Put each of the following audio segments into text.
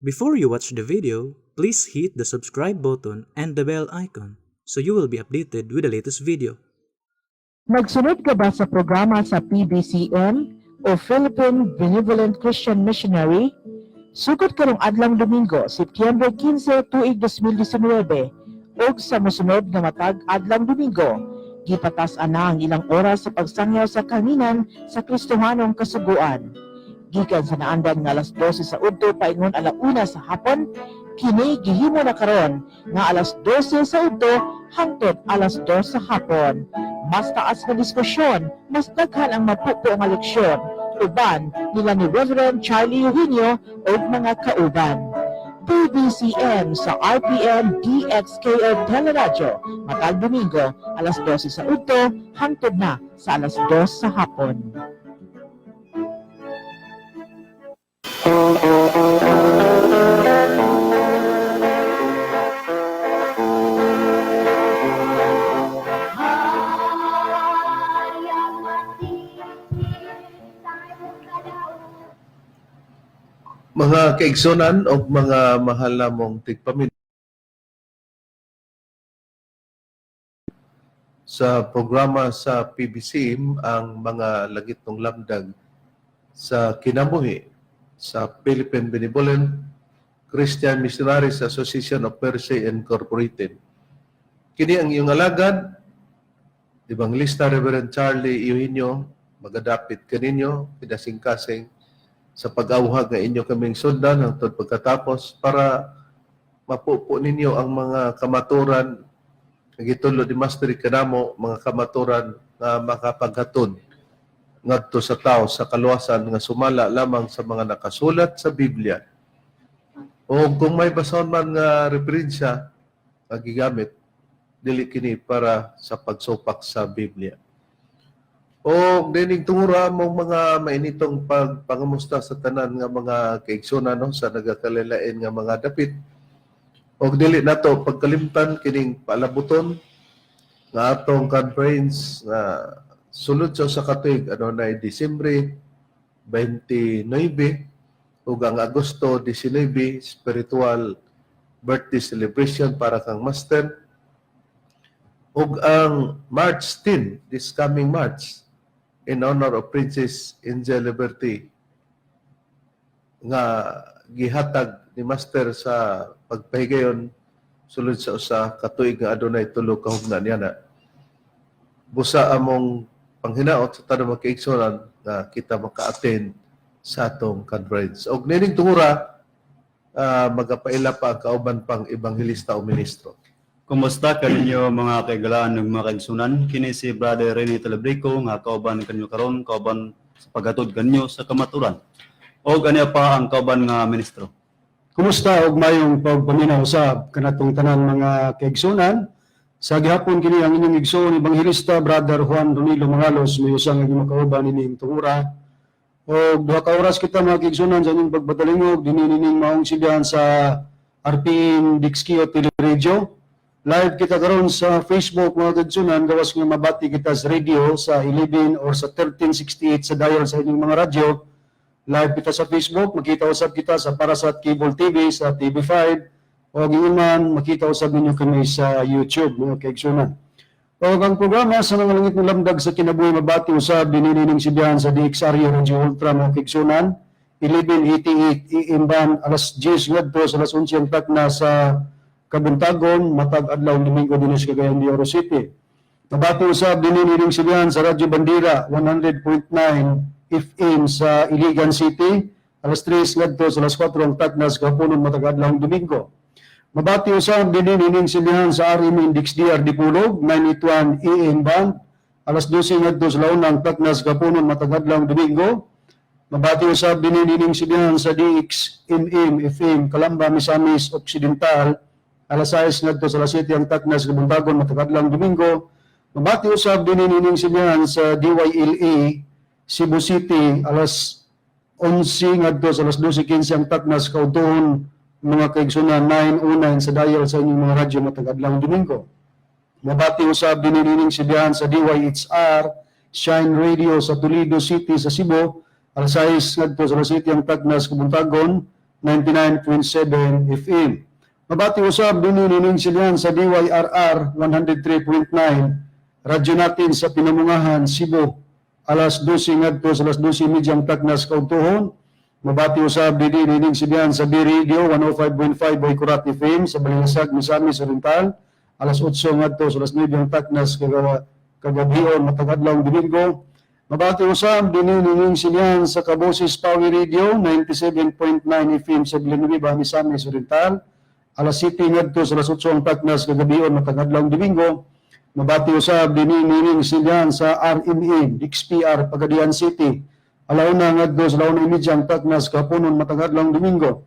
Before you watch the video, please hit the subscribe button and the bell icon so you will be updated with the latest video. Nagsunod ka ba sa programa sa PBCM o Philippine Benevolent Christian Missionary? Sugod karong adlawng Domingo, Setyembre 15, tuig 2019, ug sa mosunod nga matag adlawng Domingo, gipatas-an na ang ilang oras sa pagsangyaw sa kanginan sa Kristohanong Kasuguan. Gikan sa naandan nga alas 12 sa udto paingon alauna sa hapon, kini gihimo na karon nga alas 12 sa udto hangtod alas 2 sa hapon. Mas taas nga diskusyon, mas daghan ang mapupo nga leksyon. Uban nila ni Reverend Charlie Eugenio ug mga kauban. PBCM sa RPN DXKO Teleradyo matag Domingo alas 12 sa udto hangtod na sa alas 2 sa hapon. Mga kaigsunan o mga mahal namong tigpaminaw sa programa sa PBCM, ang mga langitnong lamdag sa kinabuhi sa Philippine Benevolent Christian Missionaries Association of Perse Incorporated. Kini ang iyong alagad, Evangelista Reverend Charlie Eugenio, magadapit kaninyo, pinasingkasing sa pag-awhag nga inyo kaming sundan hangtod pagkatapos para mapupo ninyo ang mga kamaturan nga gitudlo ni Master kanamo, mga kamaturan nga makapaghatod ngadto sa tao sa kaluwasan nga sumala lamang sa mga nakasulat sa Biblia. O kung may basahon man nga referensya nga gigamit, dili kini para sa pagsupak sa Biblia. O dining tungura mong mga mainitong pagpangamusta sa tanan nga mga kaigsunan, no, sa nagakalilain nga mga dapit. Og dili nato pagkalimtan kining paalabuton nga atong conference nga sulod sa katuig ano na Disyembre 29 ug ang Agosto 19, spiritual birthday celebration para kang Master, ug ang March 10, this coming March, in honor of Princess Angel Liberty nga gihatag ni Master sa pagpahigayon sulod sa usa ka tuig nga adunay tulo ka hugna niya na. Busa among panghinaot sa tanang mga kaigsunan nga kita maka-attend sa atong conference. Og nining tungura, magapaila pa ang kauban pang ebanghelista o ministro. Kumusta kaninyo, mga kaigalaan ug mga kaigsunan? Kini si Brother Rene Talabrico nga kauban kanyo karon, kauban sa paghatod kanyo sa kamaturan. O ganiya pa ang kauban nga ministro. Kumusta og mayong pagpaminaw usab kanatong tanan, mga kaigsunan? Sa gihapon kini ang inyong igsoon, Ebanghelista Brother Juan Ronilo Mangalos, may usa nga gimakauban ining tungura. Og duha ka oras kita, mga kaigsunan, sa inyong pagpatalingog dinhi nining maong silyahan sa RPN DXKO Teleradyo. Live kita karon sa Facebook, mga kaigsunan, gawas nga mabati kita sa radio sa 11 or sa 1368 sa dial sa inyong mga radyo. Live kita sa Facebook, makita usab kita sa Parasat Cable TV sa TV5 o ingon man makita usab ninyo kami sa YouTube, mga kaigsunan. O ang programa sa mga langitnong lamdag sa kinabuhi mabati usab dinhi nining silyahan sa DXRU Radio Ultra, mga kaigsunan, 1188 AM band, alas 10 ngadto sa alas 11 ang takna sa kabuntagon matag adlaw Domingo dinhi sa Cagayan de Oro City. Mabati usab dinhi nining silyahan sa Radyo Bandera 100.9 FM sa Iligan City, alas 3 ngadto sa alas 4 ang taknas kahaponon matag adlaw Domingo. Mabati usab dinhi nining silyahan sa RMN DXDR Dipolog 981 AM band, alas 12 ngadto sa launa ang taknas kahaponon matag adlaw Domingo. Mabati usab dinhi nining silyahan sa DXMM FM Calamba, Misamis Occidental, alas 6 ngadto sa alas 7 ang taknas kabuntagon matag adlaw Domingo. Mabati usab dinhi nining silyahan sa DYLA Cebu City, alas 11 ngadto sa alas 12:15 ang taknas kaudtohon, mga kaigsunan, 909 sa dial sa inyong mga radyo matag adlaw Domingo. Mabati usab dinhi nining silyahan sa DYHR Shine Radio sa Toledo City sa Cebu, alas 6 ngadto sa alas 7 ang taknas kabuntagon. 99.7 FM. Mabati usab dinhi nining Silian sa DYRR 103.9, radyo natin sa Pinamungahan, Cebu, alas 12 ngadto sa alas 12:30 ang taknas kaudtohon. Mabati usab dinhi nining Silian sa B Radio 105.5 Boykurat FM sa Balingasag, Misamis Oriental, alas 8 ngadto sa alas 9 ang taknas kagabion matag adlaw Domingo. Mabati usab dinhi nining Silian sa Kaboses Power Radio 97.9 FM sa Villanueva, Misamis Oriental, alas 7 ngadto sa alas 8 ang taknas kagabion matag adlaw Domingo. Mabati usab dinhi nining Silian sa RMN XPR Pagadian City, alauna ngadto sa 1:30 ang taknas kahaponon matag adlaw Domingo.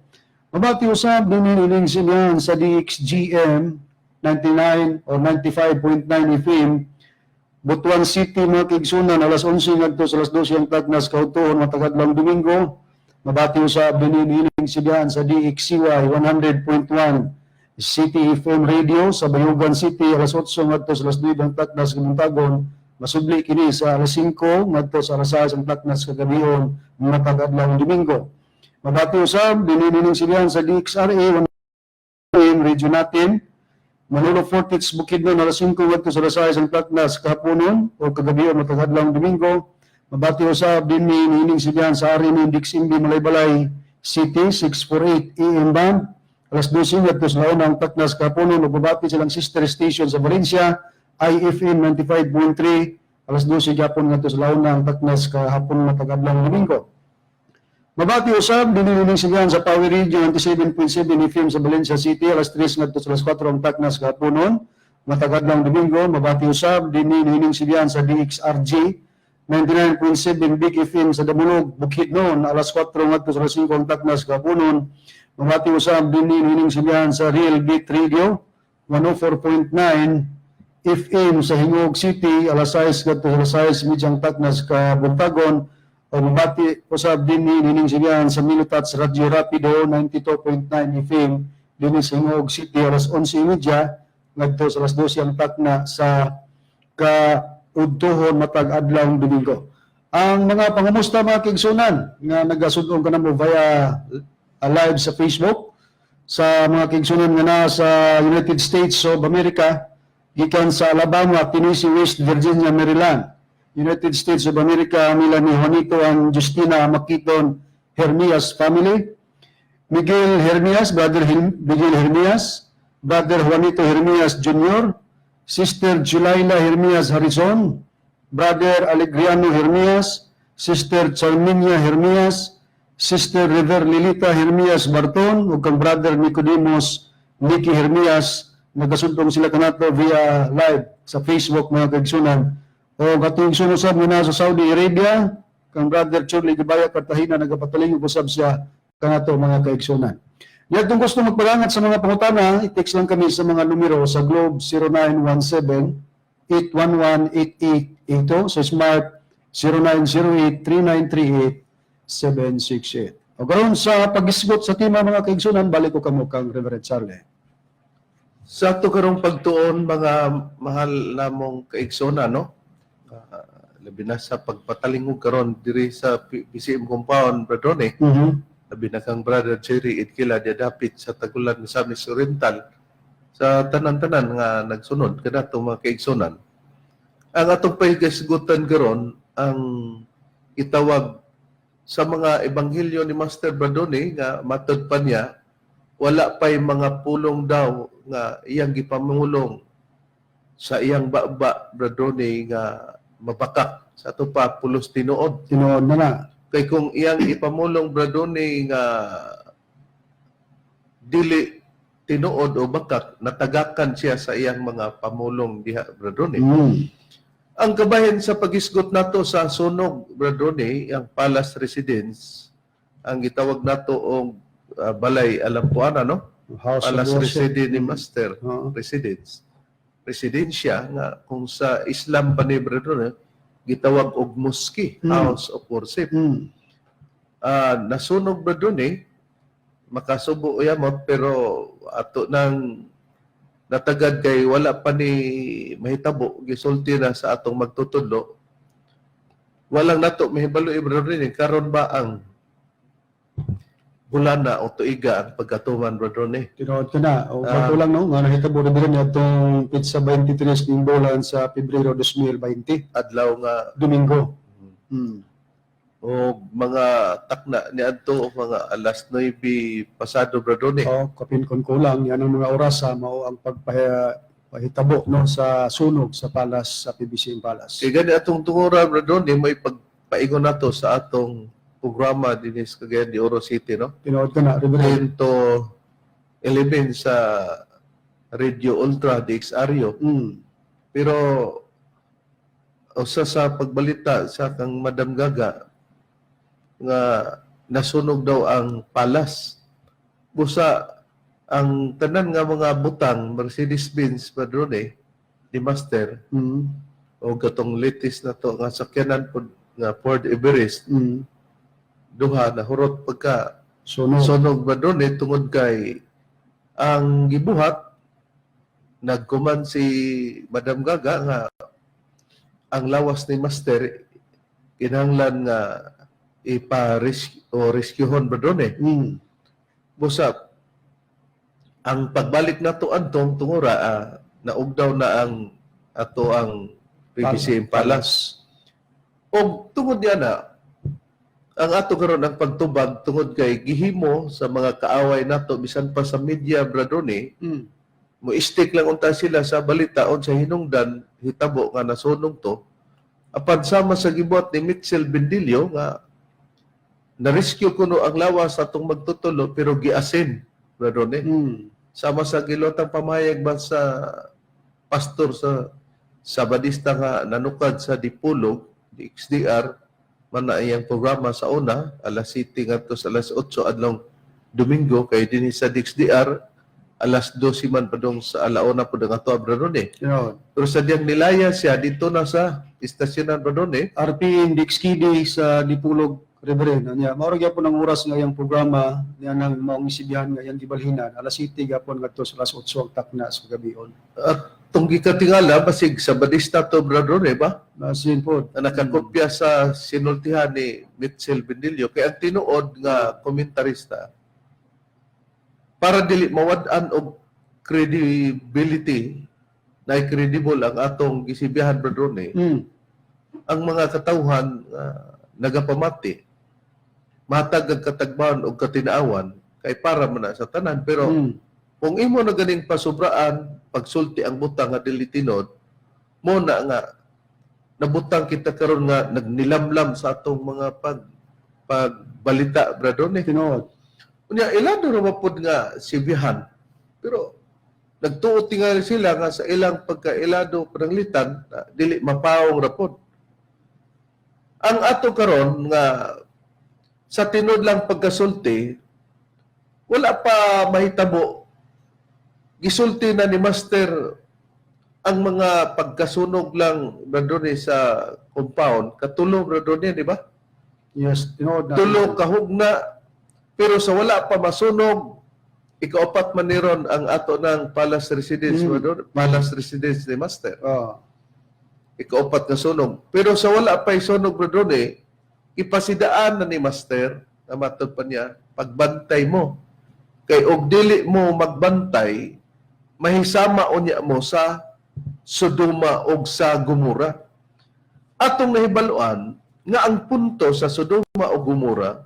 Mabati usab dinhi nining Silian sa DXGM 99 or 95.9 FM Butuan City, mga kaigsunan, alas 11 ngadto sa alas 12 ang tagnas kaudtohon matag adlaw Domingo. Mabati usab dinhi nining Silian sa DXCY 100.1 City FM Radio sa Bayugan City, alas 8 ngadto sa alas 9 ang taknas kabuntagon. Masubli kini sa alas 5 ngadto sa alas 6 ang taknas kagabion matag adlaw Domingo. Mabati usab dinhi nining Silian sa DXRA 1 Radio natin Manolo Fortits, Bukidnon, alas 5 ngadto sa alas 6 ang taknas kahaponon o kagabion matag adlaw Domingo. Mabati usab dinhi nining Silian sa RMN DXMB Malaybalay City 648 AM band, alas 12 ngadto sa 1 ang taknas kahaponon, ug mabati silang sister station sa Valencia, IFM 95.3, alas 12 gyapon ngadto sa 1 ang taknas kahapon matag adlaw Domingo. Mabati usab dinhi nining Silian sa Power Radio 97.7 FM sa Valencia City, alas 3 ngadto sa alas 4 ang taknas kahaponon matag adlaw Domingo. Mabati usab dinhi nining Silian sa DXRG 99.7 Big FM sa Damulog, Bukidnon, alas 4 ngadto sa alas 5 ang taknas kahaponon. Mabati usab dinhi nining Silian sa Real Beat Radio 104.9 FM sa Gingoog City, alas 6 ngadto sa alas 6:30 ang taknas kabuntagon. O mabati usab dinhi nining Silian sa Milutats Radio Rapido 92.9 FM dinhi sa Gingoog City, alas 11:30 ngadto sa alas 12 ang takna sa kaudtohon matag adlaw Domingo. Ang mga pangamusta, mga kaigsunan nga nagasud-ong kanamo via live sa Facebook, sa mga kaigsunan nga naa sa United States of America, gikan sa Alabama, Tennessee, West Virginia, Maryland, United States of America, Melanie Juanito and Justina Makiton Hermias family, Miguel Hermias, Brother Miguel Hermias, Brother Juanito Hermias Jr., Sister Julaila Hermias Harrison, Brother Alegriano Hermias, Sister Charminia Hermias, Sister River Lilita Hermias Barton, ug kang Brother Nicodemus Nicky Hermias, nagasud-ong sila kanato via live sa Facebook, mga kaigsunan. O atong igsoon usab nga naa sa Saudi Arabia, kang Brother Charlie Gabaya Cartagena, nagapataling usab siya kanato, mga kaigsunan. Niadtong gusto magpagangat sa mga pangutana, i-text lang kami sa mga numero sa Globe 0917 811-8882, sa Smart 0908-3938-768. O karon sa paghisgot sa tema, mga kaigsunan, balik ko kamo kang Reverend Charlie. Sa ato karong pagtuon, mga mahal namong kaigsoona, no? Labi na sa pagpatalingog karon diri sa PCM compound, Brother Ronnie. Labi na kang Brother Jerry Idkila dapit sa Tagulan, Misamis Oriental, sa tanan-tanan nga nagsunod kanato, mga kaigsonan. Ang atong pahigasgutan karon ang itawag sa mga ebanghelyo ni Master Bradoni nga matod pa niya wala pa'y mga pulong daw nga iyang gipamulong sa iyang baba, Bradoni, nga mabakak sa ato pa pulos tinuod. Tinuod na na. Kay kung iyang ipamulong, Bradoni, nga dili tinuod o bakak, natagakan siya sa iyang mga pamulong diha, Bradoni. Ang kabahin sa pagisgot nato sa sunog, Bradoni, ang Palace Residence, ang gitawag nato og Balay Alampuana, no? House of Palace Worship. Residence ni Master. Residence. Residensya nga kung sa Islam pa ni Bradoni, gitawag og mosque, house of worship. Nasunog, Bradoni, makasubo yamot, pero ato nang natagad kay wala pa ni mahitabo, gisulti na sa atong magtutudlo. Walang nato mahibalo, Brother, karon ba ang Bulana o tuiga ang pagkatuman, Brother Ronnie. Tinuod ka na. O Ah. bato lang, no, nga nahitabo na din atong petsa 23 ning bulan sa Pebrero 2020, Adlaw nga Domingo. O mga takna niadto mga alas 9 pasado, Brother Ronnie. O kapin kon kulang yan ang mga orasa mao ang pagpahitabo, no, sa sunog sa Palace, sa PBCM Palace. Kay gani atong tungura, Brother Ronnie, may pagpaingon nato sa atong programa dinhi sa Cagayan de Oro City, no? Tinuod ka na, Reverend. 10 to 11 sa Radio Ultra DXRU. Pero usa sa pagbalita sa kang Madam Gaga nga nasunog daw ang palace. Busa ang tanan nga mga butang Mercedes-Benz padrone ni Master o katong latest na to nga sakyanan pod nga Ford Everest duha na hurot pagka Sunog. sunog padrone tungod kay ang gibuhat nagkuman si Madam Gaga nga ang lawas ni Master kinahanglan nga ipa-rescue o rescuehon padrone. Busa ang pagbalik nato adtong tungura, naugdaw na ang ato ang PBC Palace. Og tungod niya na ang ato karon ang pagtubag tungod kay gihimo sa mga kaaway nato bisan pa sa media, Bradoni, mo stick lang unta sila sa balita sa hinungdan hitabo nga nasunog to, apan sama sa gibuhat ni Mitchell Bendillo nga na-rescue kuno ang lawas sa atong magtutulo pero giasin, Bradoni, sama sa gilotang pamayag ba sa pastor sa Sabadista nga nanukad sa Dipulog, di XDR, man na iyang programa sa una, alas 7 ngadto sa alas 8 adlong Domingo, kay dinhi sa DXDR, alas 12 man padung sa alauna pud ang ato, Bradone. Tinuod. Pero sa diyang nilaya siya dito na sa istasyonan, Bradone. RP Index KD sa Dipulog, Reverend. Anya, mao ra gyapon ang oras nga iyang programa niya nang maong isibihan nga iyang gibalhinan alas 7 gyapon ngadto sa alas 8 ang takna sa gabion. At tong gikatingala basig Sabadista to, Bradone, ba? Masin pod. Na nakakopya sa sinultihan ni Mitchell Bendillo kay ang tinuod nga komentarista para dili mawad-an og credibility na credible ang atong gisibihan, Bradone, ang mga katawhan nagapamati matag ang katagbaon og katinaawan kay para man na sa tanan, pero kung imo na ganing pasubraan pagsulti ang butang nga dili tinuod mo na nga nabutang kita karon nga nagnilamlam sa atong mga pagbalita, Bradone. Tinuod. Unya ilan ra man pod nga sibihan pero nagtuo tingali sila nga sa ilang pagkailado pananglitan na dili mapaong ra pod ang ato karon nga sa tinuod lang pagkasulti. Wala pa mahitabo, gisulti na ni Master ang mga pagkasunog lang, Bradone, sa compound. Katulo, Bradone, di ba? Yes, tinuod na. Tulo kahugna, pero sa wala pa masunog, ikaapat man ni ron ang ato ng Palace Residence, Bradone, Palace Residence ni Master. Ikaapat nga sunog, pero sa wala pa sunog, Bradone, ipasidaan na ni Master na matod pa niya, pagbantay mo kay og dili mo magbantay mahisama unya mo sa Sodoma og sa Gomora. Atong nahibaluan nga ang punto sa Sodoma o Gomora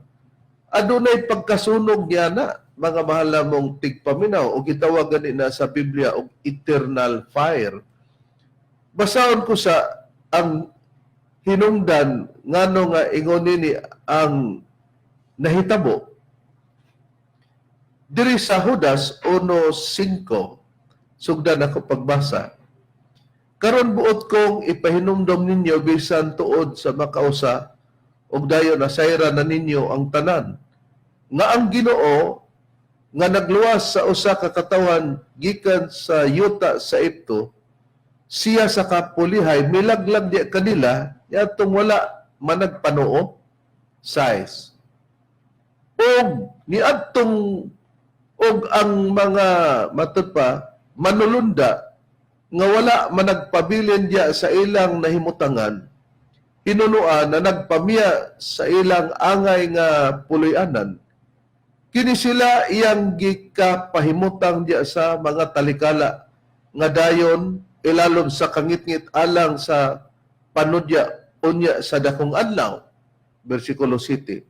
adunay pagkasunog niya na, mga mahal na mong tigpaminaw, o gitawag gani na sa Biblia og eternal fire. Basahon ko sa ang hinungdan ngano nga ingon nini ang nahitabo. Diri sa Judas 1:5, sugdan ako pagbasa. Karon buot kong ipahinumdom ninyo bisan tuod sa makausa ug dayon nasayran na ninyo ang tanan nga ang Ginoo nga nagluwas sa usa ka katawan gikan sa yuta sa Egypto, siya sa kapulihay milaglag diya kanila yatong wala managpanuo size og niadtong og ang mga matud pa manulunda nga wala managpabilin diya sa ilang nahimutangan hinunuan na nagpamiya sa ilang angay nga puloy-anan. Kini sila iyang gikapahimutang diya sa mga talikala nga dayon ilalom sa kangitngit alang sa panudya unya sa dakong adlaw. Versikulo 7.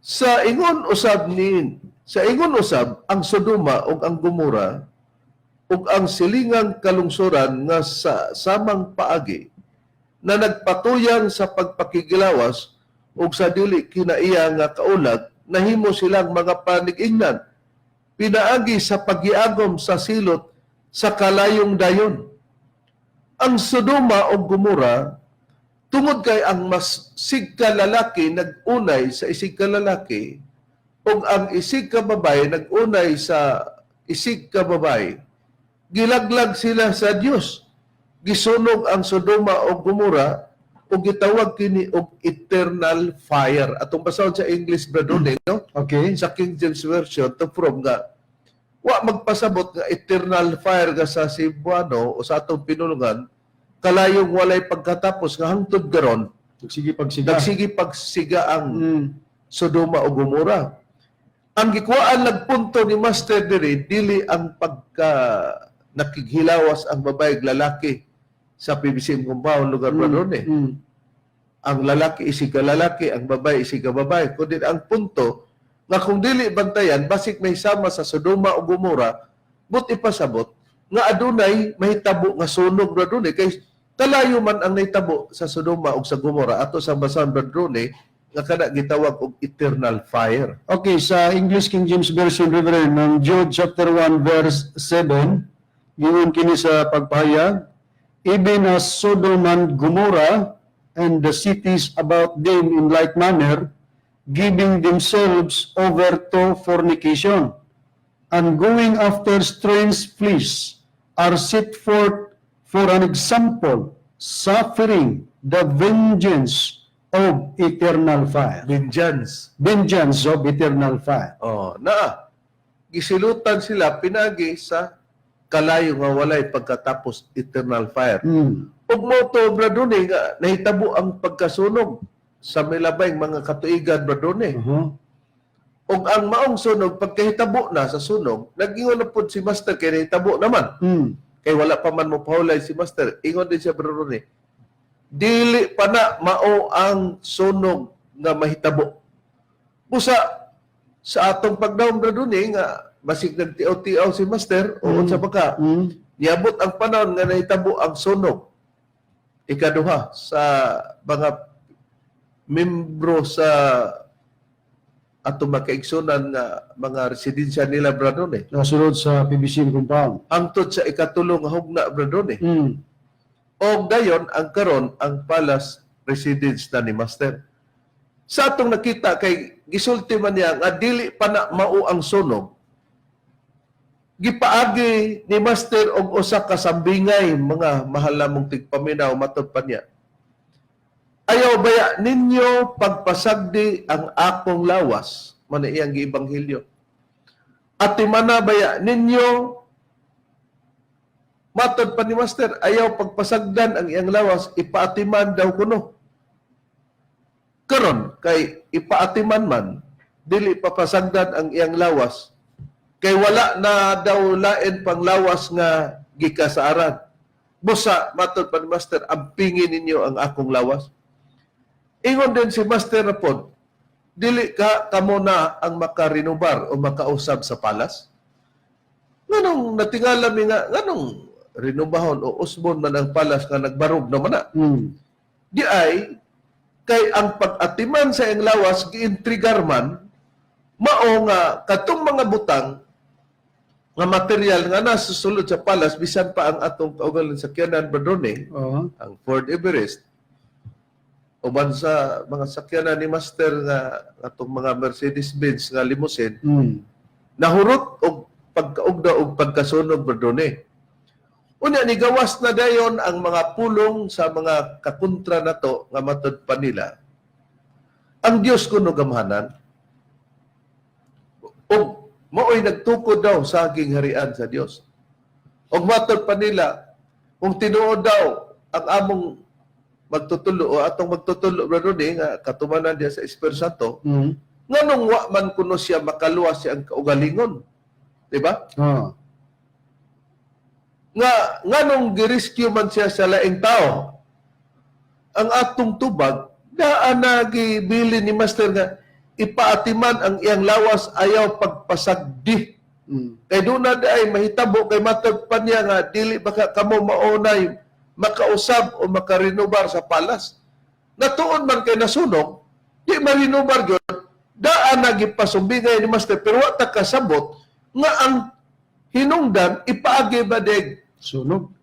Sa ingon usab ang Sodoma ug ang Gomora ug ang silingang kalungsuran nga sa samang paagi na nagpatuyang sa pagpakigilawas ug sa dili kinaiya nga kaulag, nahimo silang mga panig-ingnan pinaagi sa pagiagom sa silot sa kalayong dayon. Ang Sodoma ug Gomora, tungod kay ang mas sigka lalaki nag-unay sa isig ka lalaki ug ang isig ka babae nag-unay sa isig ka babae, gilaglag sila sa Dios. Gisunog ang Sodoma ug Gomora ug gitawag kini og eternal fire. Atong basahon sa English, Brother, no? Okay. Sa King James Version to from nga wa magpasabot nga eternal fire nga sa Cebuano o sa atong pinulungan, kalayong walay pagkatapos nga hangtod karon Sige pagsiga. Nagsige pagsiga ang Sodoma o Gomora. Ang gikuhaan nagpunto ni Master diri, dili ang pagka nakighilawas ang babae ug lalaki sa PBC compound lugar, mm, eh. Ang lalaki isig ka lalaki, ang babae isig ka babae. Kundi ang punto nga kung dili bantayan, basig may sama sa Sodoma o Gomora, but ipasabot nga adunay mahitabo nga sunog, Brother, kay kalayo man ang nahitabo sa Sodoma ug sa Gomora. Ato sa basahan, Brother, nga kana gitawag og eternal fire. Okay, sa English King James Version, Reverend, ng Jude chapter 1 verse 7, giingon kini sa pagpahayag, "Even as Sodom and Gomorrah and the cities about them in like manner, giving themselves over to fornication, and going after strange flesh, are set forth for an example, suffering the vengeance of eternal fire." Vengeance. Vengeance of eternal fire. Oh, naa. Gisilutan sila pinagi sa kalayo nga walay pagkatapos, eternal fire. Ug mo to, Brother, nga nahitabo ang pagkasunog sa milabay mga katuigan, Brother. Ug ang maong sunog, pagkahitabo na sa sunog, nag-ingon na pud si Master kay nahitabo naman. Kay wala pa man mo pahulay si Master. Ingon din siya, Brother. Dili pa na mao ang sunog nga mahitabo. Busa sa atong pagdaom, Brother, nga basig nagtiaw-tiaw si Master o unsa pa ka, niabot ang panahon nga nahitabo ang sunog ikaduha sa mga membro sa atong makaigsunan nga mga residensya nila, Brother. Nasunod sa PBC compound. Hangtod sa ikatulo nga hugna, Brother. O dayon ang karon ang palace residence na ni Master. Sa atong nakita kay gisulti man niya nga dili pa na mao ang sunog. Gipaagi ni Master og usa ka sambingay, mga mahal namong tigpaminaw, matod pa niya. "Ayaw baya ninyo pagpasagdi ang akong lawas," man iyang giebanghelyo. "Atimana baya ninyo," matod pa ni Master, ayaw pagpasagdan ang iyang lawas, ipaatiman daw kuno. Karon, kay ipaatiman man, dili papasagdan ang iyang lawas, kay wala na daw lain pang lawas nga gikasaaran. Busa, matod pa ni Master, ampingin ninyo ang akong lawas. Ingon din si Master na pod, dili ka kamo na ang makarenobar o makausab sa palace. Nganong natingala mi nga, nganong renobahon o usbon man ang palace nga nagbarog naman na? Di ay, kay ang pag-atiman sa iyang lawas, giintrigar man, mao nga katong mga butang nga material nga nasa sulod sa palace, bisan pa ang atong kaugaling sakyanan, Brother, ang Ford Everest, uban sa mga sakyanan ni Master nga atong mga Mercedes-Benz nga limousine, nahurot og pagkaugda og pagkasunog, Brother. Unya ni gawas na dayon ang mga pulong sa mga kakontra nato nga matod pa nila, ang Dios kuno gamhanan ug maoy nagtukod daw sa aging harian sa Dios. Ug matod pa nila, kung tinuod daw ang among magtutulo o atong magtutulo, Brother, nga katumanan diya sa Espiritu Santo, Nganong wa man kuno siya makaluwas siyang kaugalingon? Di ba? Oh. Nga nganong girescue man siya sa laing tao? Ang atong tubag naa na gibili ni Master nga ipaatiman ang iyang lawas ayaw pagpasagdi. Kay doon na ay mahitabo kay matag pa niya nga dili baka kamo maunay makausab o makarenobar sa palas. Natuon man kay nasunog, di marenobar gyud, daan na gipasumbingay ni Master pero wa ta kasabot nga ang hinungdan ipaagi ba deg Sunog.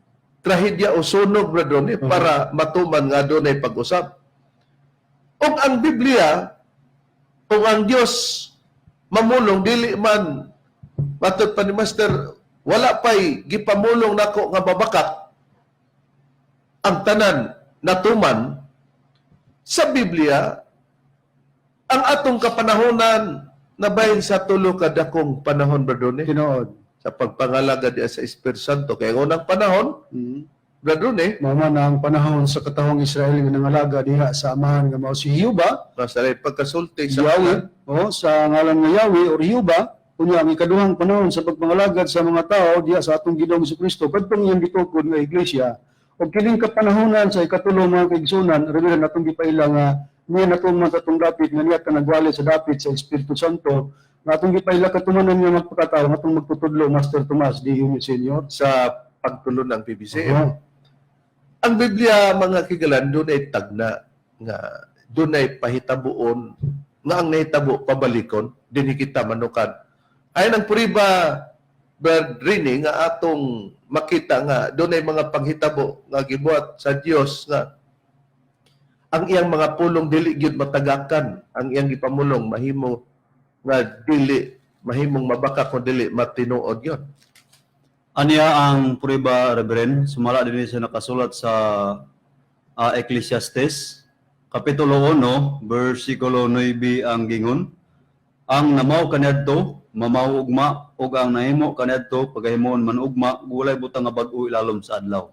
Trahedya o sunog, brother, ni para matuman nga doon ay pag-usap. Ug ang Biblia, kung ang Dios mamulong dili man matod pa ni Master, wala pa'y gipamulong nako nga babakak ang tanan natuman sa Biblia. Ang atong kapanahonan nabahin sa tulo ka dakong panahon, brother, ni Tinuod. Sa pagpangalaga diya sa Espiritu Santo, kay ang unang panahon, brother, ni Mao man ang panahon sa katawang Israel nga nangalaga diha sa amahan nga mao si Hiuba, nasa pagkasulti sa Yahweh, oh, sa ngalan nga Yahweh or Hiuba. Unya ang ikaduhang panahon sa pagpangalagad sa mga tao diha sa atong Ginoong Kristo kadtong iyang gitukod nga iglesia. Ug kining kapanahonan sa ikatulo, mga kaigsunan, revelan atong gipaila nga niya natuman sa atong dapit nga niya nagwali sa dapit sa Espiritu Santo nga atong gipaila katumanan nga magpakatao nga atong magtutudlo, Master Tomas D. Yumio Senior. Sa pagtulon ng PBCM. Oo. Ang Biblia, mga kigalan, dunay tagna nga dunay pahitabuon nga ang nahitabo pabalikon dinhi kita manukad. Ay nang puriba, Brad Rini, nga atong makita nga dunay mga panghitabo nga gibuhat sa Dios nga ang iyang mga pulong dili gyud matagakan, ang iyang gipamulong mahimo nga dili mahimong mabaka kung dili matinuod yon. Aniya ang prueba, Reverend, sumala din siya nakasulat sa Ecclesiastes, Kapitulo 1, versikulo 9 ang gingon: "Ang namaw kaniadto, mamaw ugma, ug ang nahimo kaniadto, pagahimoon man ugma, walay butang nga bag-o ilalom sa adlaw."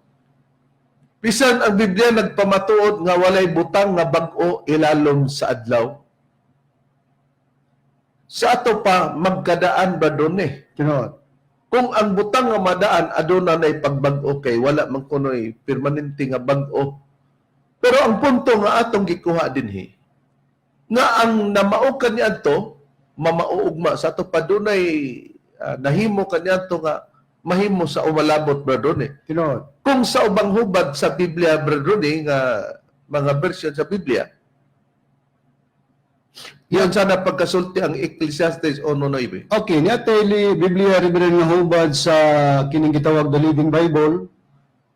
Bisan ang Biblia nagpamatuod nga walay butang nga bag-o ilalom sa adlaw. Sa ato pa magkadaan ba doon eh? Tinuod. Kung ang butang nga madaan aduna nay pagbag-o kay wala man kunoy permanente nga bag-o. Pero ang punto nga atong gikuha dinhi nga ang namao kaniadto mamauugma sa ato pa dunay nahimo kaniadto nga mahimo sa umalabot, brother eh. Tinuod. Kung sa ubang hubad sa Biblia, brother, nga mga version sa Biblia, yun sana pagkasulti ang Ecclesiastes 1:9. Okay, niya li Biblia, Reverend, nga hubad sa kining gitawag the Living Bible,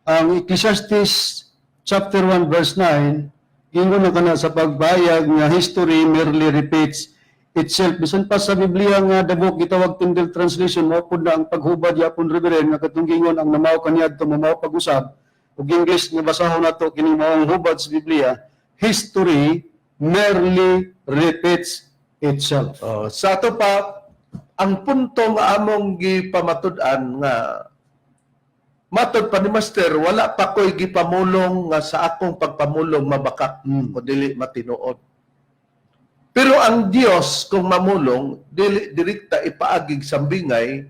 ang Ecclesiastes chapter 1 verse 9, ingon na kana sa pagbayag nga "History merely repeats itself." Bisan pa sa Biblia nga the book gitawag Tyndale Translation, mao pud na ang paghubad yapon, Reverend, nga katong gingon ang namaw kaniadto mamaw pag-usab. Ug English nga basahon nato kining maong hubad sa Biblia, "History merely repeats itself." Oh, sa ato pa, ang punto nga among gipamatud-an nga matod pa ni Master, wala pa ko'y gipamulong nga sa akong pagpamulong mabakak o dili matinuod. Pero ang Dios kung mamulong, dili direkta ipaagig sambingay.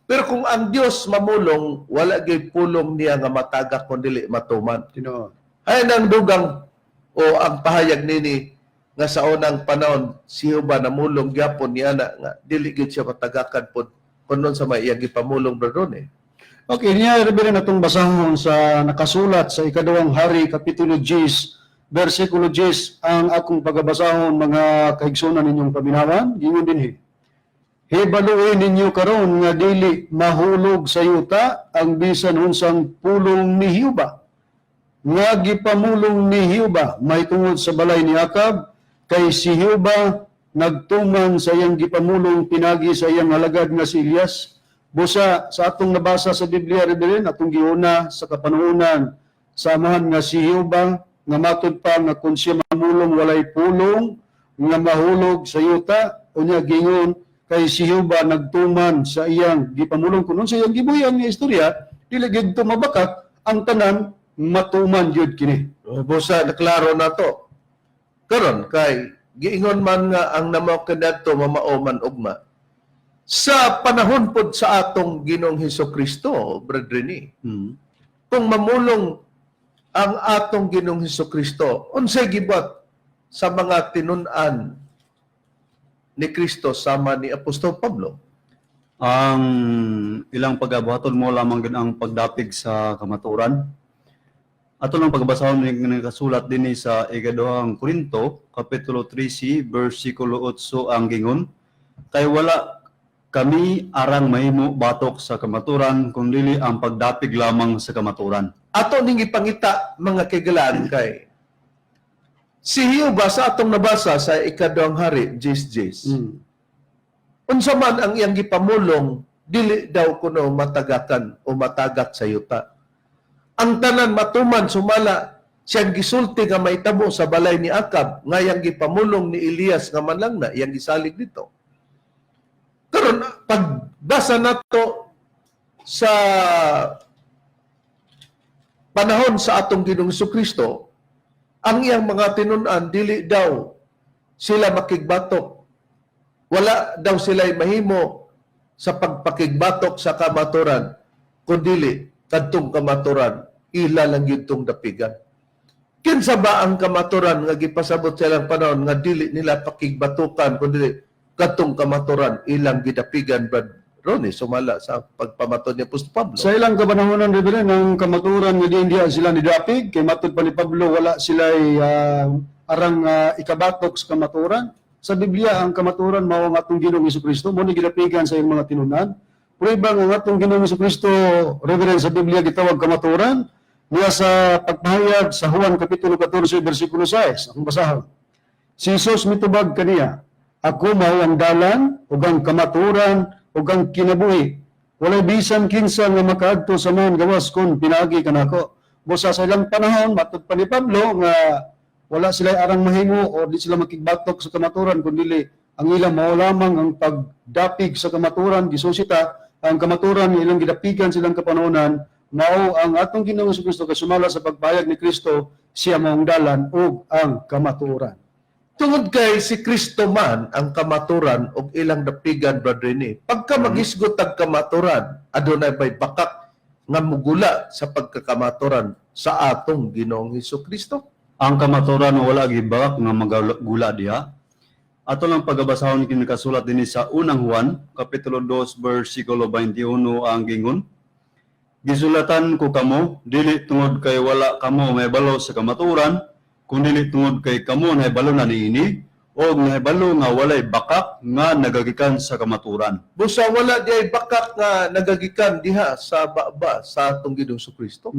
Pero kung ang Dios mamulong, wala gyud pulong niya nga matagak kung dili matuman. Tinuod. Ay nang dugang o ang pahayag nini nga sa unang panahon si Jehova namulong gyapon niya na nga dili gyud siya matagakan pod kunon sa may iyang gipamulong, brother eh. Okay, niya, Reverend, atong basahon sa nakasulat sa Ikaduhang Hari, Kapitulo 10, versikulo 10, ang akong pagabasahon, mga kaigsunan, ninyong paminawan, gingon dinhi: "Hibaluin ninyo karon nga dili mahulog sa yuta ang bisan unsang pulong ni Hiuba nga gipamulong ni Hiuba mahitungod sa balay ni Akab, kay si Hiuba nagtuman sa iyang gipamulong pinagi sa iyang alagad nga si Elias." Busa sa atong nabasa sa Biblia, Reverend, atong giuna sa kapanahonan sa amahan nga si Hiuba nga matud pa nga kung siya mamulong walay pulong nga mahulog sa yuta. Unya gingon kay si Hiuba nagtuman sa iyang gipamulong kunon sa iyang gibuyan nga istorya, dili gid mabakak ang tanan, matuman gyud kini. Busa naklaro na to. Karon kay Giingon man nga ang namao kaniadto mamao man ugma. Sa panahon pod sa atong Ginoong Hesus Kristo, Brad Rene, kung mamulong ang atong Ginoong Hesus Kristo, unsay gibuhat sa mga tinun-an ni Kristo sama ni Apostol Pablo? Ang ilang pagabuhaton mo lamang gid ang pagdapig sa kamatuoran. Ato lang pagbasahon ni nakasulat dinhi sa Ikaduhang Korinto, kapitulo 13, bersikulo 8 ang gingon, "Kay wala kami arang mahimo batok sa kamaturan kun dili ang pagdapig lamang sa kamaturan." Ato ning ipangita, mga kaigalaan, kay si Jehovah sa atong nabasa sa Ikaduhang Hari, Jis Jis. Unsa man ang iyang gipamulong, dili daw kuno matagakan o matagak sa yuta. Ang tanan matuman sumala siyang gisulti nga mahitabo sa balay ni Akab nga iyang gipamulong ni Elias nga manlangna, iyang gisalig dito. Karon, pagbasa nato sa panahon sa atong Ginoong Kristo, ang iyang mga tinun-an dili daw sila makigbatok. Wala daw sila mahimo sa pagpakigbatok sa kamaturan, kundili kadtong kamaturan ila lang gyud tong dapigan. Kinsa ba ang kamaturan nga gipasabot sa ilang panahon nga dili nila pakigbatukan kundi kadtong kamaturan ilang gidapigan, Brad Ronnie, sumala sa pagpamaton ni Apostol Pablo? Sa ilang kapanahonan, Reverend, ang kamaturan nga diin diha sila nidapig, kay matud pa ni Pablo, wala sila arang ikabatok sa kamaturan. Sa Biblia, ang kamaturan mao ang atong Ginoong Kristo, mo ni gidapigan sa iyang mga tinunan. Prueba nga ang atong Ginoong Kristo, Reverend, sa Biblia gitawag kamaturan, niya sa pagpahayag sa Juan Kapitulo 14, versikulo 6. Akong basahon. Si Jesus mitubag kaniya, "Ako mao ang dalan, ug ang kamaturan, ug ang kinabuhi. Walay bisan kinsa nga makaadto sa Amahan gawas kon pinaagi kanako." Busa sa ilang panahon, matud pa ni Pablo nga wala sila arang mahimo o di sila makigbatok sa kamaturan kun dili ang ilang mao lamang ang pagdapig sa kamaturan. Gisusita ang kamaturan nga ilang gidapigan silang kapanahonan mao ang atong Ginoong Kristo, kay sumala sa pagpahayag ni Kristo, siya mao ang dalan ug ang kamaturan. Tungod kay si Kristo man ang kamaturan og ilang dapigan, Brad Rene. Pagka magisgot ang kamaturan, adunay bay bakak nga mugula sa pagkakamaturan sa atong Ginoong Hesus Kristo? Ang kamaturan wala gibakak nga magagula diha. Ato lang pagabasahon kini nakasulat dinhi sa Unang Juan, kapitulo 2, bersikulo 21 ang gingon, "Gisulatan ko kamo dili tungod kay wala kamo mahibalo sa kamaturan, kundi tungod kay kamo nahibalo na niini og nahibalo nga walay bakak nga nagagikan sa kamaturan." Busa wala di ay bakak nga nagagikan diha sa baba sa atong Ginoong Hesus Kristo.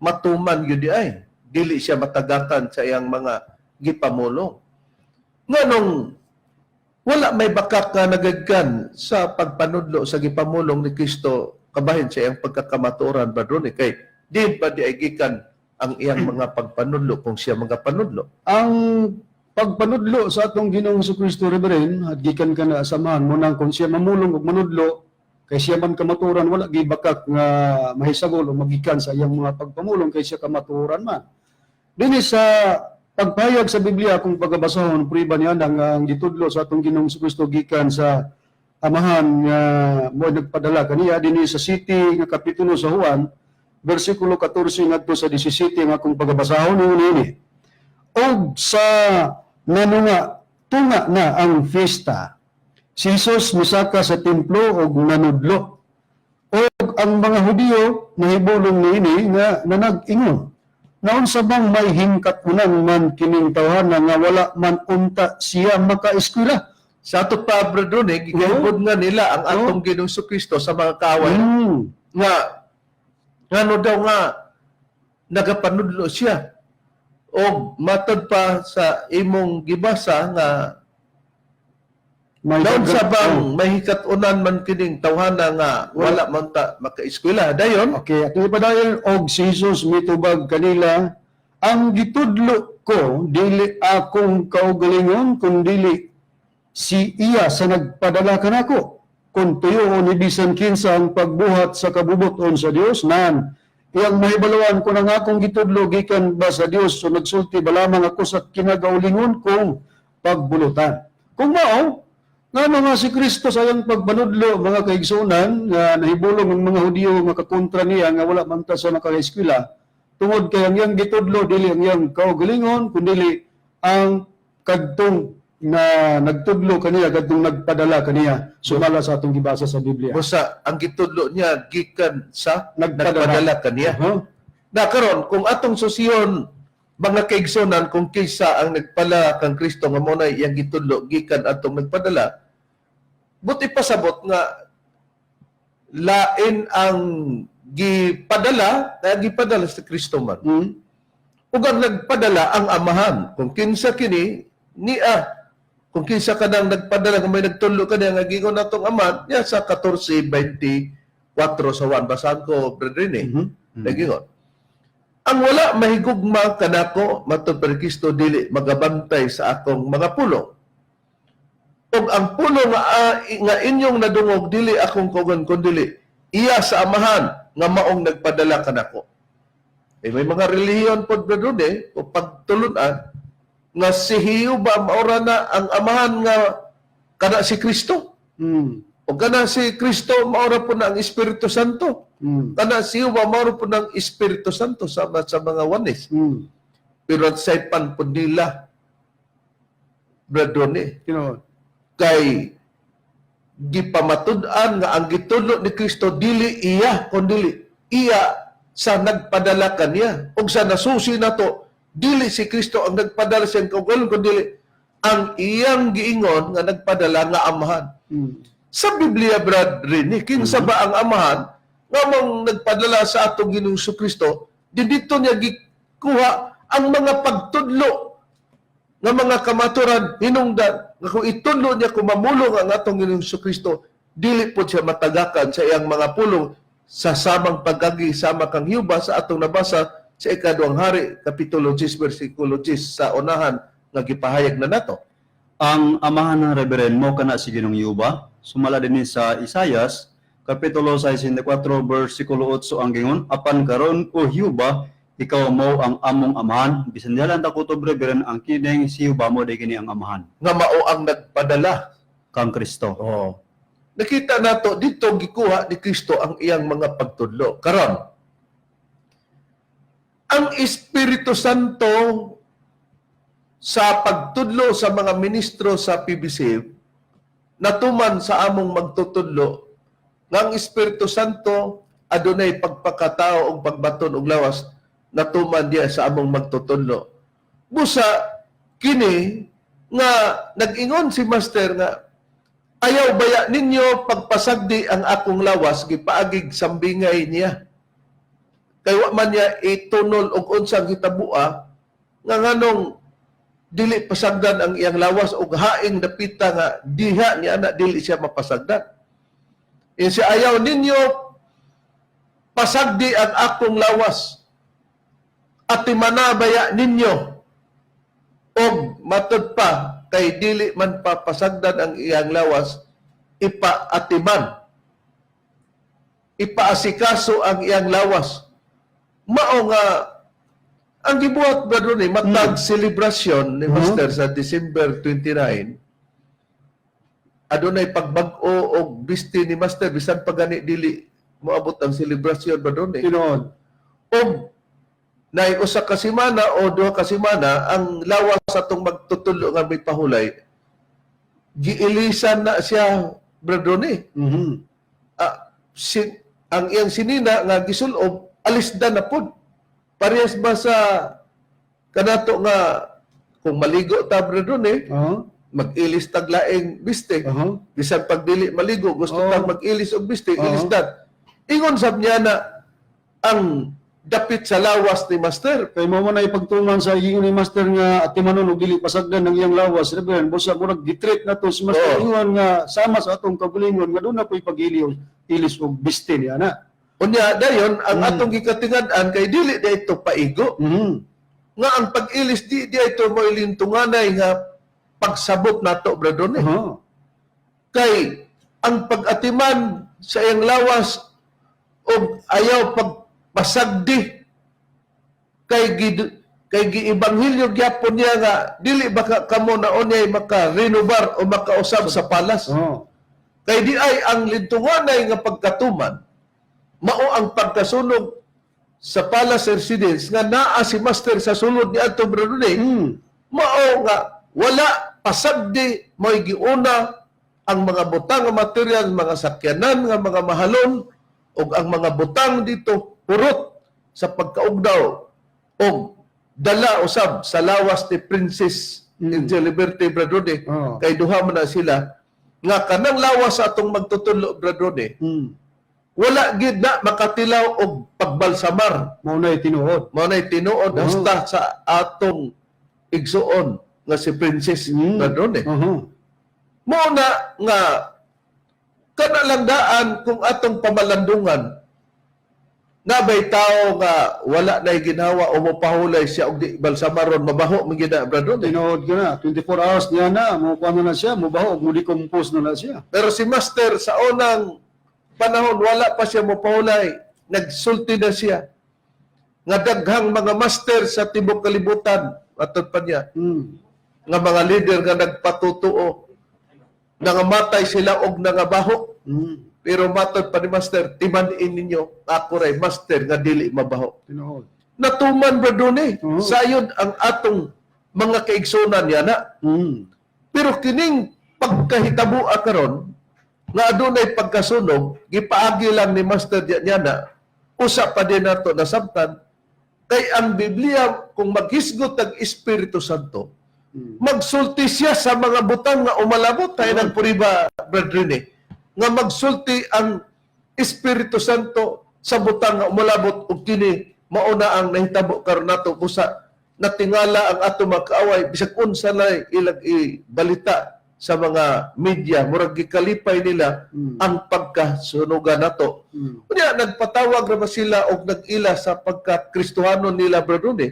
Matuman gyud di ay. Dili siya matagakan sa iyang mga gipamulong. Nganong wala may bakak nga nagagikan sa pagpanudlo sa gipamulong ni Kristo kabahin sa iyang pagkakamatuoran, Brad Ronnie, kay di ba di ay gikan ang iyang mga pagpanudlo kung siya mga panudlo? Ang pagpanudlo sa atong Ginoong Kristo, Reverend, at gikan ka na samahan mo nang kung siya mamulong og manudlo, kay siya man kamaturan, wala gibakak nga mahisagol o magikan sa iyang mga pagpamulong kay siya kamaturan man. Dinhi sa pagpahayag sa Biblia kung pagabasahon, prueba niya ang gitudlo sa atong Ginoong Kristo gikan sa Amahan nga mo nagpadala kaniya, dinhi sa city nga kapitulo sa Juan, versikulo 14 ngadto sa 17 nga akong pagabasahon, ingon ini. "Og sa nanunga tunga na ang fiesta, si Jesus misaka sa templo og nanudlo. Og ang mga Hudiyo nahibulong niini nga nanag-ingon, 'Naunsa bang may hingkat-unan man kining tawhana nga wala man unta siya makaeskwela?'" Sa ato pa, Brad Ronnie, gihubod nga nila ang atong Ginoong Kristo sa mga kaaway nga ngano daw nga nagapanudlo siya, og matod pa sa imong gibasa nga May naunsa bang may hikatunan man kining tawhana nga wala man ta makaeskwela? Dayon. Okay, at ipadayon, "Og si Jesus mitubag kanila, 'Ang gitudlo ko dili akong kaugalingon kundili si iya sa nagpadala kanako. Kung tuyoon ni bisan kinsa ang pagbuhat sa kabubuton sa Dios, nan iyang mahibaluan kung ang akong gitudlo gikan ba sa Dios o nagsulti ba lamang ako sa kinagaulingon kung pagbulutan. Kung mao, ngano nga si Kristo sa iyang pagpanudlo, mga kaigsunan, nga nahibulong ang mga Hudiyo nga kakontra niya nga wala man ta sa nakaeskwela, tungod kay ang iyang gitudlo dili ang iyang kaugalingon kundili ang kadtong na nagtudlo kaniya, kadtong nagpadala kaniya, sumala sa atong gibasa sa Biblia. Busa ang gitudlo niya gikan sa Nagpadala. nagpadala kaniya. Na karon kung atong susiyon, mga kaigsonan, kung kinsa ang nagpala kang Kristo nga mo na iyang gitudlo gikan atong nagpadala, buti pasabot nga lain ang gipadala na gipadala sa Kristo man. Ug ang nagpadala ang Amahan. Kung kinsa kini niya, kung kinsa kanang nagpadala, kung may nagtudlo kaniya nga giingon natong Amahan niya sa 14:24 sa 1, basahan ko, brethren, eh. Nagingon. Ang wala mahigugma kanako, matod pa ni Kristo, dili magabantay sa akong mga pulong. Ug ang pulong nga inyong nadungog dili akong kaugalingon kundili iya sa Amahan nga maong nagpadala kanako. Eh, may mga relihiyon pod, brother, eh, o pagtulunan nga si Jehova maora na ang Amahan nga kana si Kristo. O kana si Kristo maora po na ang Espiritu Santo. Kana si Jehova maora po ng Espiritu Santo sama sa mga Oneness. Pero at saypan po nila, brother, eh, Tinuod. kay gipamatud-an nga ang gitudlo ni Kristo dili iya kundili iya sa nagpadala kaniya. Ug sa nasusi nato, dili si Kristo ang nagpadala sa iyang kaugalingon kundili ang iyang giingon nga nagpadala nga Amahan. Sa Biblia, Brad Rene, kinsa ba ang Amahan nga mong nagpadala sa atong Ginoong Kristo? Di dito niya gikuha ang mga pagtudlo nga mga kamaturan hinungdan nga kung itudlo niya, kung mamulong ang atong Ginoong Kristo, dili po siya matagakan sa iyang mga pulong sa samang pagagi sama kang Jehova sa atong nabasa sa Ikaduhang Hari kapitulo 10 bersikulo 10 sa unahan nga gipahayag na nato. Ang Amahan ng Reverend mo kana si Ginoong Yuba, sumala din sa Isayas, Kapitulo 64, versikulo 8 ang gingon, "Apan karon, o Yuba, ikaw mo ang among Amahan." Bisan diha lang takutob, Reverend, ang kining si Yuba mo di kini ang Amahan nga mao ang nagpadala kang Kristo. Oh. Nakita nato dito gikuha ni Kristo ang iyang mga pagtudlo. Karon, ang Espiritu Santo sa pagtudlo sa mga ministro sa PBC, natuman sa among magtutudlo nga ang Espiritu Santo adunay pagpakatao og pagbaton og lawas, natuman diya sa among magtutudlo. Busa kini nga nag-ingon si Master nga "Ayaw baya ninyo pagpasagdi ang akong lawas," gipaagig sambingay niya. Kay wa man niya itunol og unsang hitabua nga nganong dili pasagdan ang iyang lawas og haing dapita nga diha niya na dili siya mapasagdan. Insi, "Ayaw ninyo pasagdi ang akong lawas. Atimana baya ninyo." Og matud pa kay dili man papasagdan ang iyang lawas, ipaatiman, ipaasikaso ang iyang lawas. Mao nga ang gibuhat ba ni matag selebrasyon ni Master sa December 29, adunay pagbag-o og bisti ni Master bisan pa gani dili moabot ang selebrasyon ba doon eh. Tinuod. Og nay usa ka semana o duha ka semana ang lawas atong magtutudlo nga may pahulay, giilisan na siya, brother ni. Ah, ang iyang sinina nga gisulob alisdan na pod, parehas ba sa kanato nga kung maligo ta, brother ni, mag-ilis tag laing biste. Bisan pag dili maligo, gusto tang mag-ilis og biste, ilis dan. Ingon sab niya na ang dapit sa lawas ni Master. Kay mo man ay pagtungan sa ingon ni Master nga atimanon og dili pasagdan ng iyang lawas, Reverend, busa murag gitreat na to si Master. Ingon nga sama sa atong kaugalingon nga doon na po'y pag-ilis ilis og biste niya na. Unya dayon ang atong gikatingad-an kay dili di ito paigo nga ang pag-ilis di di ito mo ilintunganay nga pagsabot nato, brother ni. Kay ang pag-atiman sa iyang lawas og ayaw pagpasagdi kay Kay giibanghilyo gyapon niya nga dili baka kamo na unyay maka-renovar o makausab sa palas. Kay di ay ang lintunganay nga pagkatuman mao ang pagkasunog sa Palace Residence nga naa si Master sa sulod ni Anto Brunei, mao nga wala pasagdi mo'y giuna ang mga butang nga material, mga sakyanan nga mga mahalon ug ang mga butang dito purot sa pagkaugdaw og dala usab sa lawas ni Princess Angel Liberty, Bradone, kay duha man na sila nga kanang lawas sa atong magtutudlo, Bradone, wala gid na makatilaw og pagbalsamar. Mao na tinuod. Mao nay tinuod hasta sa atong igsuon nga si Princess, Bradone. Mao na nga kana lang daan kung atong pamalandungan nabay tao nga wala nay ginhawa o mopahulay siya og di balsamaron, mabaho man gyud na, Bradone. Tinuod ka na. 24 hours niya na, mo na siya, mobaho, mo decompose na na siya. Pero si Master sa unang panahon wala pa siya mopahulay, nagsulti na siya nga daghang mga master sa tibok kalibutan, atod pa niya, nga mga leader nga nagpatutuo, nangamatay sila og nangabaho, pero matod pa ni Master, timan-in ninyo ako ray master nga dili mabaho. Tinuod. Natuman, Bradone, sayon ang atong mga kaigsunan niya na. Pero kining pagkahitabo karon nga adunay pagkasunog, gipaagi lang ni Master diya niya na, usa pa din nato nasabtan kay ang Biblia kung maghisgot ang Espiritu Santo, magsulti siya sa mga butang nga umalabot tayo ng puriba, brethren, eh, nga magsulti ang Espiritu Santo sa butang nga umalabot ug kini mauna ang nahitabo karon nato busa natingala ang ato makaaway bisag unsa na ilang ibalita sa mga media, murag gikalipay nila ang pagkasunugan nato. Unya nagpatawag ra ba sila og nag-ila sa pagka-Kristohanon nila, brethren, eh.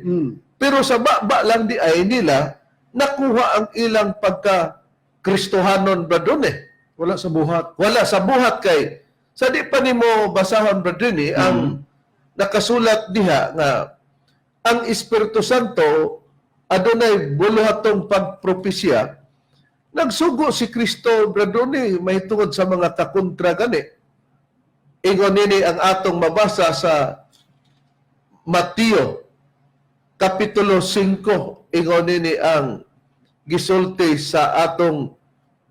Pero sa baba lang di ay nila nakuha ang ilang pagka-Kristohanon, brethren, eh. Wala sa buhat. Wala sa buhat kay sa di pa nimo basahon, brethren, eh, ang nakasulat diha nga ang Espiritu Santo adunay buluhatong pagpropesya. Nagsugo si Kristo, brethren, eh, mahitungod sa mga kakontra gani. Ingon nini ang atong mabasa sa Mateo Kapitulo 5, ingon nini ang gisulti sa atong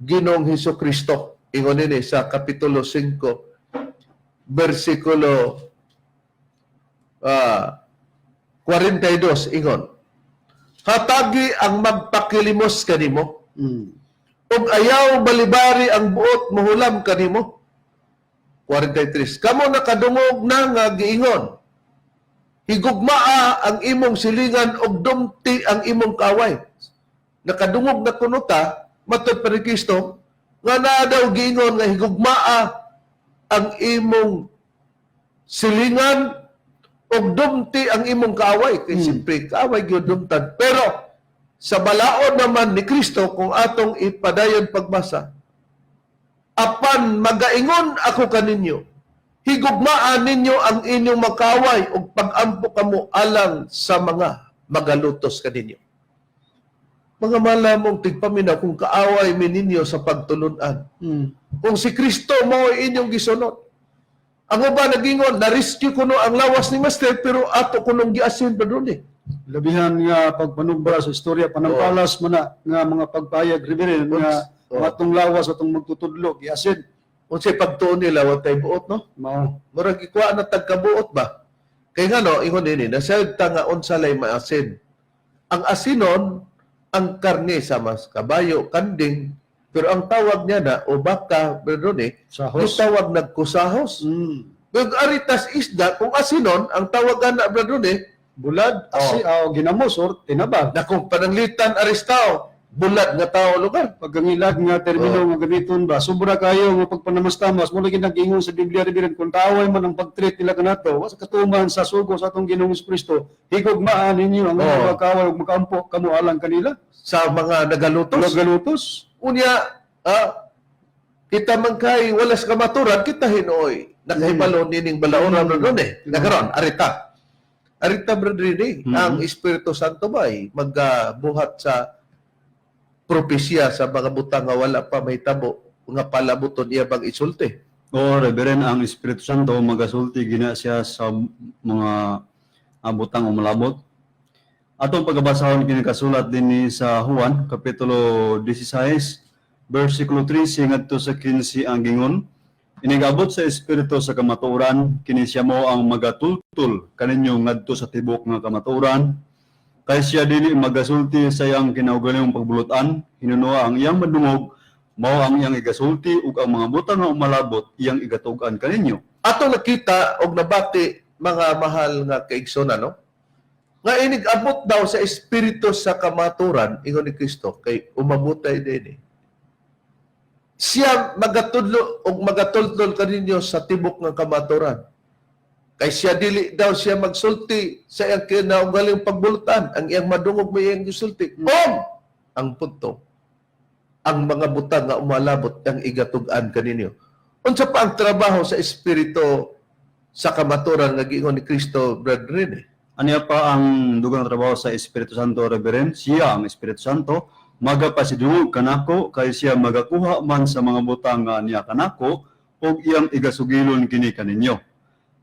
Ginoong Hesus Kristo. Ingon nini sa Kapitulo 5 bersikulo 42, ingon: "Hatagi ang magpakilimos kanimo ug ayaw balibari ang buot mohulam kanimo." 43. "Kamo nakadungog na nga giingon, higugmaa ang imong silingan ug dumti ang imong kaaway." Nakadungog na kuno ta, matod pa ni Kristo, nga naa daw giingon nga higugmaa ang imong silingan ug dumti ang imong kaaway. Kay siyempre, kaaway gyud dumtan. Pero sa balaod naman ni Kristo, kung atong ipadayon pagbasa, "Apan magaingon ako kaninyo, higugmaan ninyo ang inyong makaaway ug pagampo kamo alang sa mga magalutos kaninyo." Mga malamong tigpaminaw, kung kaaway mi ninyo sa pagtulunan, kung si Kristo mao inyong gisunod, ang uban nagingon, na-rescue kuno ang lawas ni Master, pero ato kunong giasin pa doon eh. Labihan nga pagpanugbara sa istorya panampalas man na nga mga pagpayag, Reverend, nga atong lawas atong magtutudlo giasin. Unsay pagtuon nila, wa tay buot, no? Mao. Murag ikuha na tagkabuot ba? Kay nga no, ingon nini, nasayod ta nga unsa lay maasin. Ang asinon, ang karne sa mas kabayo, kanding, pero ang tawag niya na, o baka, pero doon eh, Sahos. tawag nagkusahos. Kung aritas isda, kung asinon, ang tawag na, brother, eh, Bulad, asi, ginamos or tinaba. Na kung pananglitan aristao, bulad nga tao lugar. Pagkangilag nga termino nga gamiton ba, sobra kayo nga pagpanamastamas mo lagi nag-ingon sa Biblia, Reverend, kung kaaway man ang pag-treat nila kanato, wa sa katuman sa sugo sa atong Ginoong Kristo, higugmaan ninyo ang mga kaaway ug makaampo kamo alang kanila. Sa mga nagalutos. Nagalutos. Unya, kita man kay walas kamaturan, kita hinuoy. Nakahibalo nining balaoran na doon eh. Nakaron, arita. Arita, Brother Rene, ang Espiritu Santo ba ay magabuhat sa propesya sa mga butang nga wala pa mahitabo nga palabuton iya bang isulti? O Reverend, ang Espiritu Santo magasulti gina siya sa mga butang o malabot. Atong pagabasahon kini kasulat dinhi sa Juan kapitulo 16 bersikulo 13 ngadto sa 15. Ang gingon, "Inigabot sa Espiritu sa kamatuoran, kini siya mo ang magatultol kaninyo ngadto sa tibok nga kamatuoran, kay siya dili magasulti sa iyang kinaugalingong pagbulutan, hinunoa ang iyang madungog, mao ang iyang igasulti, ug ang mga butang nga umalabot iyang igatug-an kaninyo." Ato nakita og nabati, mga mahal nga kaigsoon, no? Nga inig abot daw sa Espiritu sa kamaturan, ingon ni Kristo, kay umabutay din eh. Siya magatudlo og magatultol kaninyo sa tibok ng kamaturan. Kay siya dili daw siya magsulti sa iyang kinaugaling pagbulutan, ang iyang madungog may iyang gisulti. Og ang punto, ang mga butang nga umalabot ang igatug-an kaninyo. Unsa pa ang trabaho sa Espiritu sa kamaturan nga giingon ni Kristo, Brother Rene? Aniya pa ang dugang trabaho sa Espiritu Santo, Reverend? Siya, ang Espiritu Santo, magapasidungog kanako, kay siya magakuha man sa mga butang nga niya kanako ug iyang igasugilon kini kaninyo.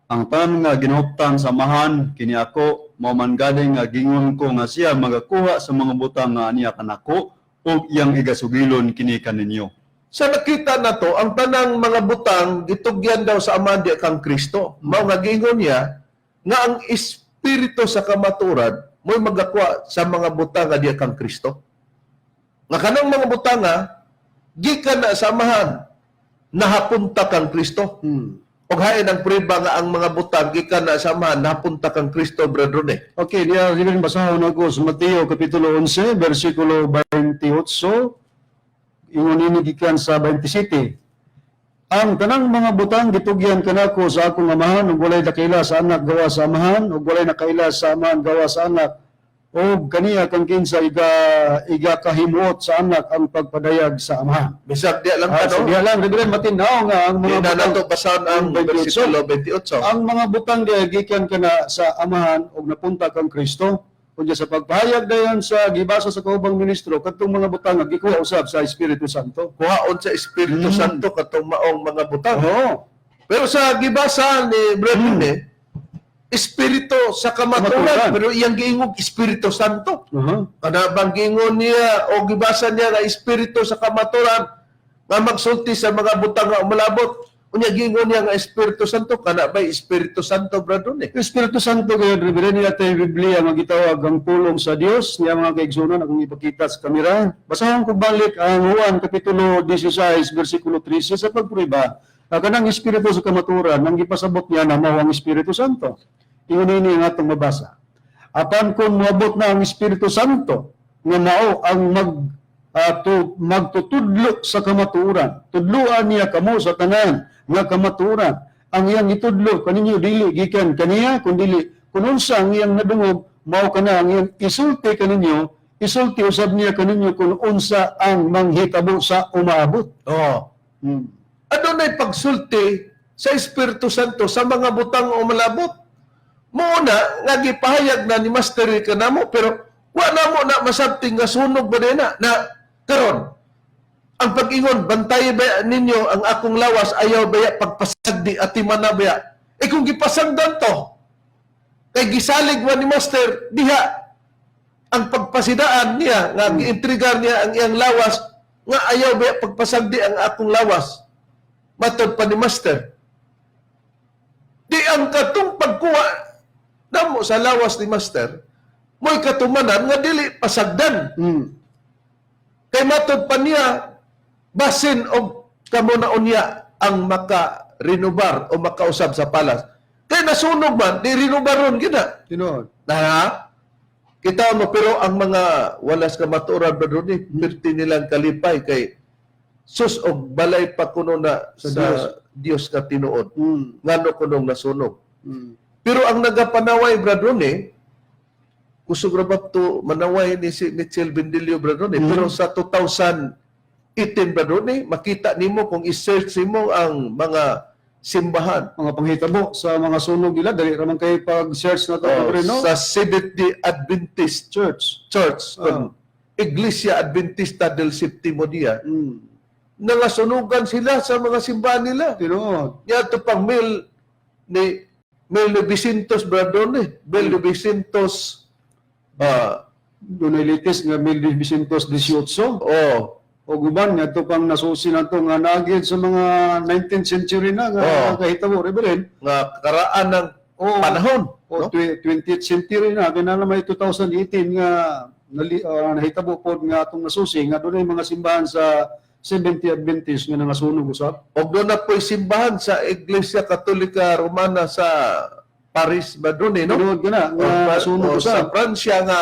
Ang tanan nga ginuhuptan sa Amahan kini ako. Mao man gani nga gingon ko nga siya magakuha sa mga butang nga niya kanako ug iyang igasugilon kini kaninyo. Sa nakita na to, ang tanang mga butang gitugyan daw sa Amahan diya kang Kristo. Mao nga giingon niya nga ang Espiritu sa kamaturan mo'y magakuha sa mga butang nga diya kang Kristo. Nga kanang mga butang nga gikan na sa Amahan, nahapunta kang Kristo. Og hain ang prueba nga ang mga butang gikan na sa Amahan, nahapunta kang Kristo, Brother Rene? Okay, diya Reverend, basahon ako sa Mateo kapitulo 11 versikulo 28, ingon ini gikan sa 27. "Ang tanang mga butang gitugyan kanako sa akong Amahan, ug walay nakaila sa Anak gawa sa Amahan, ug walay nakaila sa Amahan gawa sa Anak ug kaniya kang kinsa iga kahimuot sa Anak ang pagpadayag sa Amahan." Bisag diya lang Ah, ta, so no? diha lang, Reverend, matinaw nga ang Di mga na butang nato basahan ang 28. versikulo 28. Ang mga butang diha gikan kana sa Amahan ug napunta kang Kristo. Unya sa pagpahayag dayon sa gibasa sa kaubang ministro, kadtong mga butang nga gikuha usab sa Espiritu Santo. Kuhaon sa Espiritu Santo katong maong mga butang. Oo. Pero sa gibasa ni Brother eh, Espiritu sa kamaturan, Kamaturan. pero iyang giingog Espiritu Santo. Kana bang giingon niya o gibasa niya nga Espiritu sa kamaturan nga magsulti sa mga butang nga umalabot? Unya giingon niya nga Espiritu Santo, kana ba Espiritu Santo, Brother eh? Espiritu Santo kay Reverend, niya tayo Biblia nga gitawag ang pulong sa Dios niya, mga kaigsunan, akong ipakita sa kamera. Basahon ko balik ang Juan kapitulo 16 bersikulo 13 sa pagprueba. Ah, kanang Espiritu sa kamaturan ang gipasabot niya na mao ang Espiritu Santo. Ingon ini ang atong mabasa. "Apan kung moabot na ang Espiritu Santo nga mao ang magtutudlo sa kamatuoran, tudloan niya kamo sa tanan nga kamatuoran. Ang iyang itudlo kaninyo dili gikan kaniya, kundili kun unsa ang iyang nadungog, mao kana ang iyang isulti kaninyo. Isulti usab niya kaninyo kung unsa ang manghitabo sa umaabot." Oh. Adunay pagsulti sa Espiritu Santo sa mga butang umalabot. Muna nga gipahayag na ni Master kanamo, pero wa na mo na masabti nga sunog ba din na, na karon ang pag-ingon, "Bantay ba ninyo ang akong lawas, ayaw baya pagpasagdi at na baya." Eh kung gipasagdan to, kay gisalig man ni Master diha ang pagpasidaan niya nga giintrigar niya ang iyang lawas nga ayaw baya pagpasagdi ang akong lawas, matod pa ni Master, di ang katong pagkuha namo sa lawas ni Master mo'y katumanan nga dili pasagdan, kay matod pa niya, basin og kamo na unya ang maka-renovar o makausab sa palas, kay nasunog man di renovaron gina. Tinuod. Na kita mo, pero ang mga walas kamatuoran, Brother Ronnie, pirti nilang kalipay kay sus og balay pa kuno na sa Sa Dios. Dios nga tinuod, ngano kunong nasunog. Pero ang nagapanaway, Brother Ronnie, kusog ra ba to manaway ni si Mitchell Bendilio, Brother Ronnie? Pero sa 2018, Brother Ronnie, makita nimo kung i-search nimo ang mga simbahan. Mga panghitabo sa mga sunog nila, dali ra man kay pag-search na to, Oh, Reverend, no? sa Seventh-day Adventist Church. Church, kon Iglesia Adventista del Septimo Dia, nangasunugan sila sa mga simbahan nila. Tinuod. Niadto pang mil ni 1900, brother, ni 1900 Dunay latest nga 1918 oh o guban nga to pang nasusi na to nga naagid sa mga 19th century na nga kahitabo, Reverend. Nga karaan ng panahon, O no? 20th century na kinahanglan may 2018 nga nahitabo pod nga atong nasusi nga dunay mga simbahan sa Seventh Adventist nga nangasunog usab. Og doon na po'y simbahan sa Iglesia Katolika Romana sa Paris ba doon eh, no? Tinuod ka na nga nasunog O sa usab. Pransya nga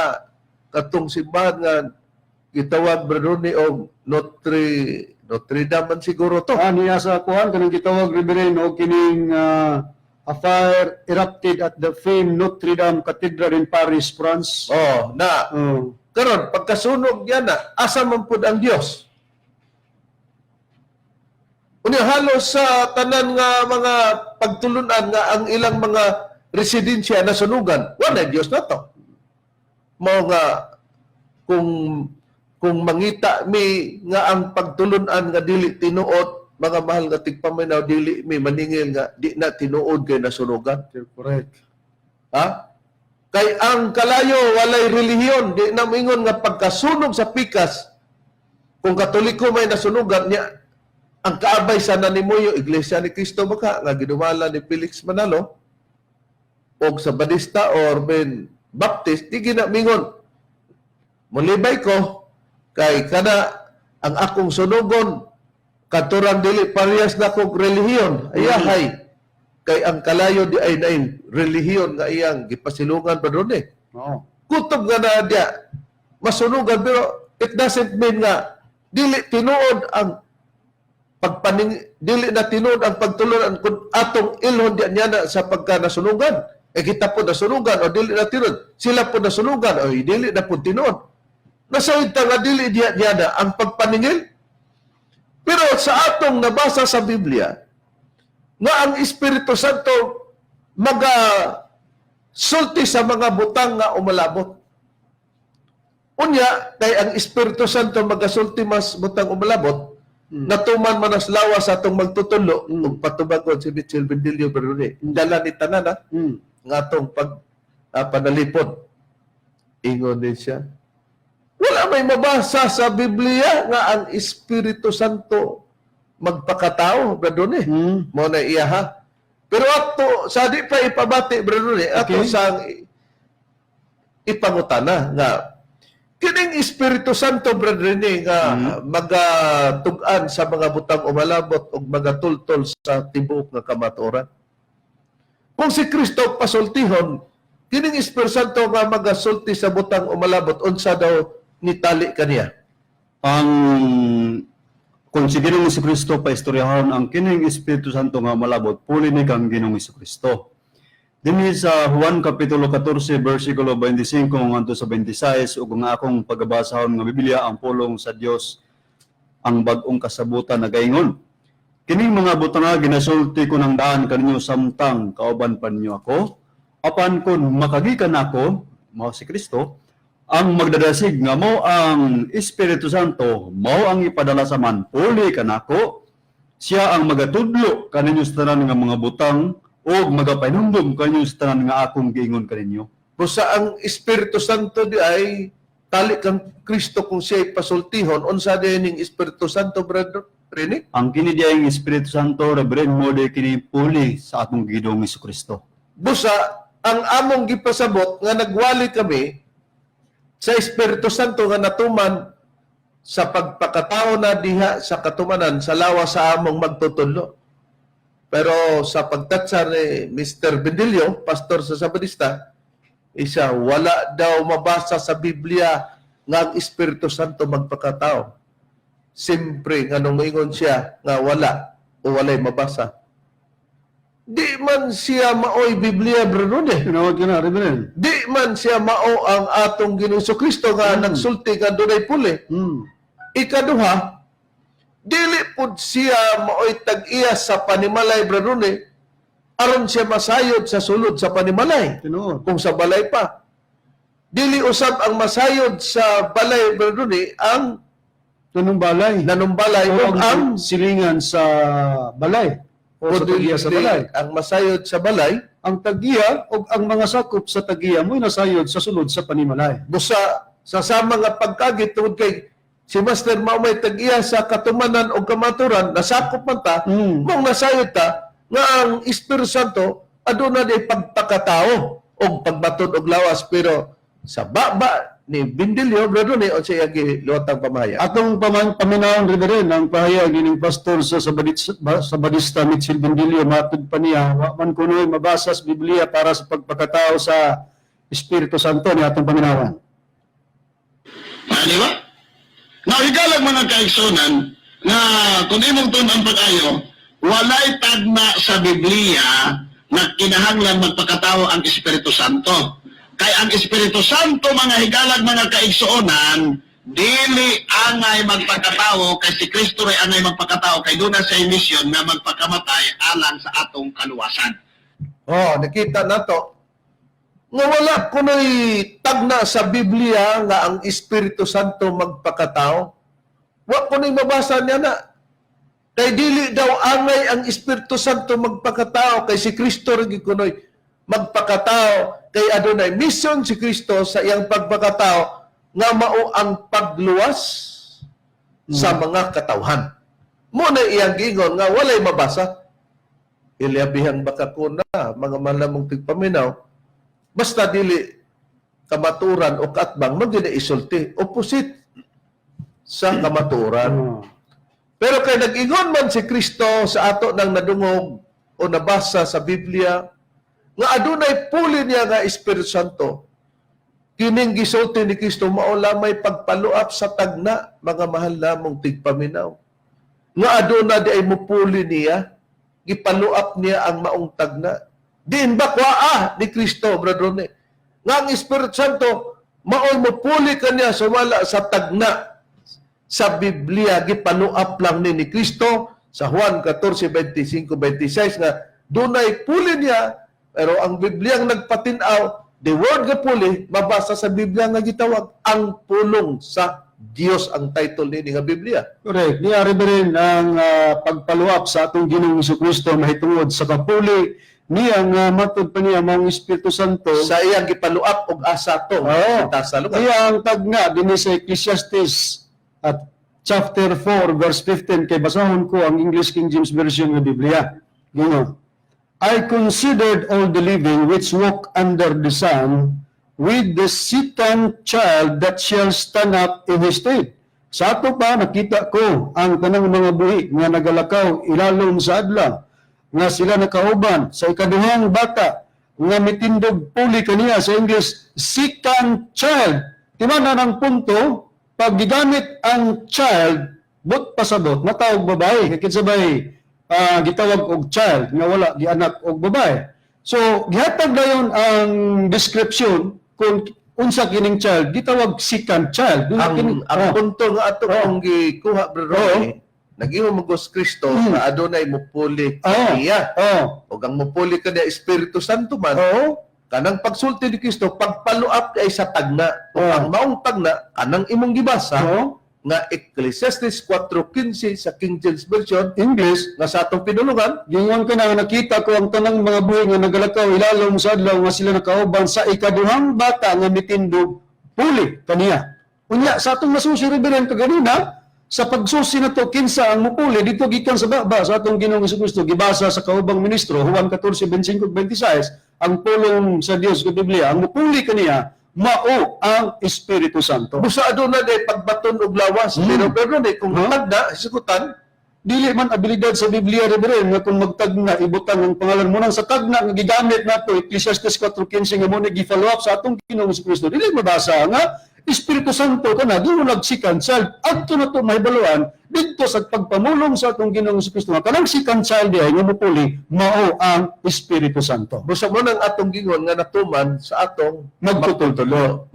katong simbahan nga gitawag ba doon ni og Notre Dame man siguro to. Niya sa kuan kanang gitawag, Reverend, og kining a fire erupted at the famed Notre Dame Cathedral in Paris, France. Oh, na karon pagkasunog niya na, asa man pud ang Dios? Unya halos sa tanan nga mga pagtulunan nga ang ilang mga residensya nasunugan, wala Dios na to. Mao nga kung mangita mi nga ang pagtulunan nga dili tinuod, mga mahal nga tigpaminaw, dili mi maningil nga di na tinuod kay nasunugan. Correct. Ha? Kay ang kalayo walay relihiyon, di na moingon nga pagkasunog sa pikas, kung Katoliko may nasunugan niya, ang kaabay sa nanimuyo, Iglesia ni Cristo baka nga ginumala ni Felix Manalo, og sa Badista or ben Baptist, di gina mingon. Mulibay ko kay kana ang akong sunugon katurang dili parehas na kog relihiyon. Ayahay kay ang kalayo di ay nain relihiyon nga iyang gipasilungan pa doon eh. Kutob nga na diya masunugan, pero it doesn't mean nga dili tinuod ang pagpaning, dili na tinuod ang pagtulunan kung atong ilhon diya niya na sa pagka nasunugan. Eh kita po nasunugan o dili na tinuod. Sila po nasunugan o dili na po tinuod. Nasayod ta nga dili diya niya na ang pagpaningil. Pero sa atong nabasa sa Biblia, nga ang Espiritu Santo maga sulti sa mga butang nga umalabot. Unya, kay ang Espiritu Santo magasulti mas butang umalabot, natuman man as lawas sa atong magtutulo, ug patubagon si Mitchell Bendilio Berune. Dala ni tanan ha, nga atong panalipod. Ingon din siya. Wala may mabasa sa Biblia nga ang Espiritu Santo magpakatao, Brother eh. Mo na iya ha. Pero ato, sa di pa ipabati, Brother eh, ato sang ipangutana nga kining Espiritu Santo, Brother ni, nga magatug-an sa mga butang umalabot ug magatultol sa tibuok nga kamatuoran. Kung si Kristo pasultihon, kining Espiritu Santo nga magasulti sa butang umalabot, unsa daw nitali kaniya? Ang kung si Ginoong Kristo pa istoryahon ang kining Espiritu Santo nga malabot, puli ni kang Ginoong Kristo. Dinhi sa Juan kapitulo 14 versikulo 25 ngadto sa 26, ug ang akong pagabasahon nga Biblia ang pulong sa Dios ang bag-ong kasabutan nagaingon: "Kining mga butanga ginasulti ko ng daan kaninyo samtang kauban pa ninyo ako. Apan kun makagikan ako, mao si Kristo, ang magdadasig nga mao ang Espiritu Santo, mao ang ipadala sa man puli kanako, siya ang magatudlo kaninyo sa tanan nga mga butang ug magapahinumdom kaninyo sa tanan nga akong giingon kaninyo." Busa ang Espiritu Santo di ay tali kang Kristo kung siya'y pasultihon, unsa di ning Espiritu Santo, Brother Rene? Ang kini diay Espiritu Santo, Reverend, mo di kini puli sa atong Ginoong Kristo. Busa ang among gipasabot nga nagwali kami sa Espiritu Santo nga natuman sa pagpakatao na diha sa katumanan sa lawas sa among magtutudlo. Pero sa pagtatsa ni Mr. Bendilio, pastor sa Sabadista, isa wala daw mabasa sa Biblia nga ang Espiritu Santo magpakatao. Siyempre, nga nung moingon siya nga wala o walay mabasa, di man siya maoy Biblia, bro, eh. Tinuod ka na, Reverend. Di man siya mao ang atong Ginoong Kristo nga nagsulti nga dunay puli. Ikaduha, Dili pud siya maoy tag-iya sa panimalay, Brarone, aron siya masayod sa sulod sa panimalay. Tinuod. Kung sa balay pa. Dili usab ang masayod sa balay, Brarone, ang Nanumbalay. Nanumbalay O o ang silingan sa balay o sa tagiya sa balay. Ang masayod sa balay. Ang tagiya o ang mga sakop sa tagiya mo'y nasayod sa sulod sa panimalay. Busa sa sama nga pagkagit tungod kay si Master mao may tag-iya sa katumanan o kamaturan, nasakop man ta, mong nasayod ta nga ang Espiritu Santo aduna di pagpakatao og pagbaton og lawas, pero sa baba ni Bindilyo, brother, ni unsa iyang giluwatang pamahayag? Atong paminawon, Reverend, ang pahayag nining pastor sa Sabadista Mitchell Bendilio, matud pa niya, wa man kuno'y mabasa sa Biblia para sa pagpakatao sa Espiritu Santo ni atong paminawan. Ah, di ba? Now, higalag mga kaigsunan nga kung imong tun-an pag-ayo, walay tagna sa Biblia na kinahanglan magpakatao ang Espiritu Santo. Kay ang Espiritu Santo, mga higalag mga kaigsuonan, dili angay magpakatao kay si Kristo ray angay magpakatao kay doon na sa mission nga magpakamatay alang sa atong kaluwasan. Oh, nakita na to. Nga wala kuno'y tagna sa Biblia nga ang Espiritu Santo magpakatao. Wa kuno'y mabasa niya na. Kay dili daw angay ang Espiritu Santo magpakatao kay si Kristo rin kuno'y magpakatao kay adunay mission si Kristo sa iyang pagpakatao nga mao ang pagluwas sa mga katawhan. Mo na iyang giingon nga walay mabasa. Ilyabihang baka kuna mga malamong tigpaminaw, basta dili kamaturan o kaatbang man gina isulti opposite sa kamaturan. Pero kay nag-ingon man si Kristo sa ato nang nadungog o nabasa sa Biblia nga adunay puli niya nga Espiritu Santo, kining gisulti ni Kristo mao lamay pagpaluap sa tagna, mga mahal namong tigpaminaw, nga aduna di ay mupuli niya, gipaluap niya ang maong tagna. Diin ba kwaa ni Kristo, Brother Rone, nga ang Espiritu Santo maoy mupuli kaniya sumala sa tagna sa Biblia? Gipaluap lang ni Kristo sa Juan 14:25 26 nga dunay puli niya, pero ang Biblia ang nagpatin-aw, the word nga puli mabasa sa Biblia nga gitawag ang pulong sa Dios, ang title nini nga Biblia. Correct. Niya, Reverend, ang pagpaluap sa atong Ginoong Kristo mahitungod sa kapuli niya nga matud pa niya maong Espiritu Santo. Sa iyang gipaluap og asa to Oo. sa lugar. Kaya ang tagna dinhi sa Ecclesiastes at chapter 4 verse 15, kay basahon ko ang English King James Version ng Biblia. Gino. "I considered all the living which walk under the sun with the second child that shall stand up in his stead." Sa ato pa nakita ko ang tanang mga buhi nga nagalakaw ilalom sa adlaw nga sila nakauban sa ikaduhang bata nga mitindog puli kaniya, sa English, second child. Timana ng punto, pag gigamit ang child, but pasabot, matawag babae. Kay kinsa bay gitawag og child nga wala gianak og babae? So gihatag dayon ang description kung unsa kining child, gitawag second child. Duna Ang ang punto nga ato kung gikuha, Brother Ronnie, nag-ingon man si Kristo nga adunay mupuli kaniya. Ug ang mupuli kaniya Espiritu Santo man. Kanang pagsulti ni Kristo pagpaluap kay sa tagna. Ug ang maong tagna kanang imong gibasa nga Ecclesiastes 4:15 sa King James Version English nga sa atong pinulungan. Gingon ka na, nakita ko ang tanang mga buhi nga nagalakaw ilalom sa adlaw nga sila nakauban sa ikaduhang bata nga mitindog puli kaniya. Unya sa atong nasusi, Reverend, kaganina sa pagsusi na to kinsa ang mupuli dito gikan sa baba sa atong Ginoong Kristo, gibasa sa kaubang ministro Juan 14:25-26, ang pulong sa Dios sa Biblia, ang mupuli kaniya mao ang Espiritu Santo. Busa aduna day pagbaton og lawas, pero pero ni kung tagna hisgutan. Dili man abilidad sa Biblia, Reverend, nga kung magtagna ibutang ang pangalan mo nang sa tagna nga gigamit nato Ecclesiastes 4:15 nga mo ni gi-follow up sa atong Ginoong Kristo, dili mabasa nga Espiritu Santo kana di second child. Adto na to mahibaluan didto sa pagpamulong sa atong Ginoong Kristo nga kanang second child diay nga mupuli mao ang Espiritu Santo. Busa mo nang atong gingon nga natuman sa atong Magtutultulo.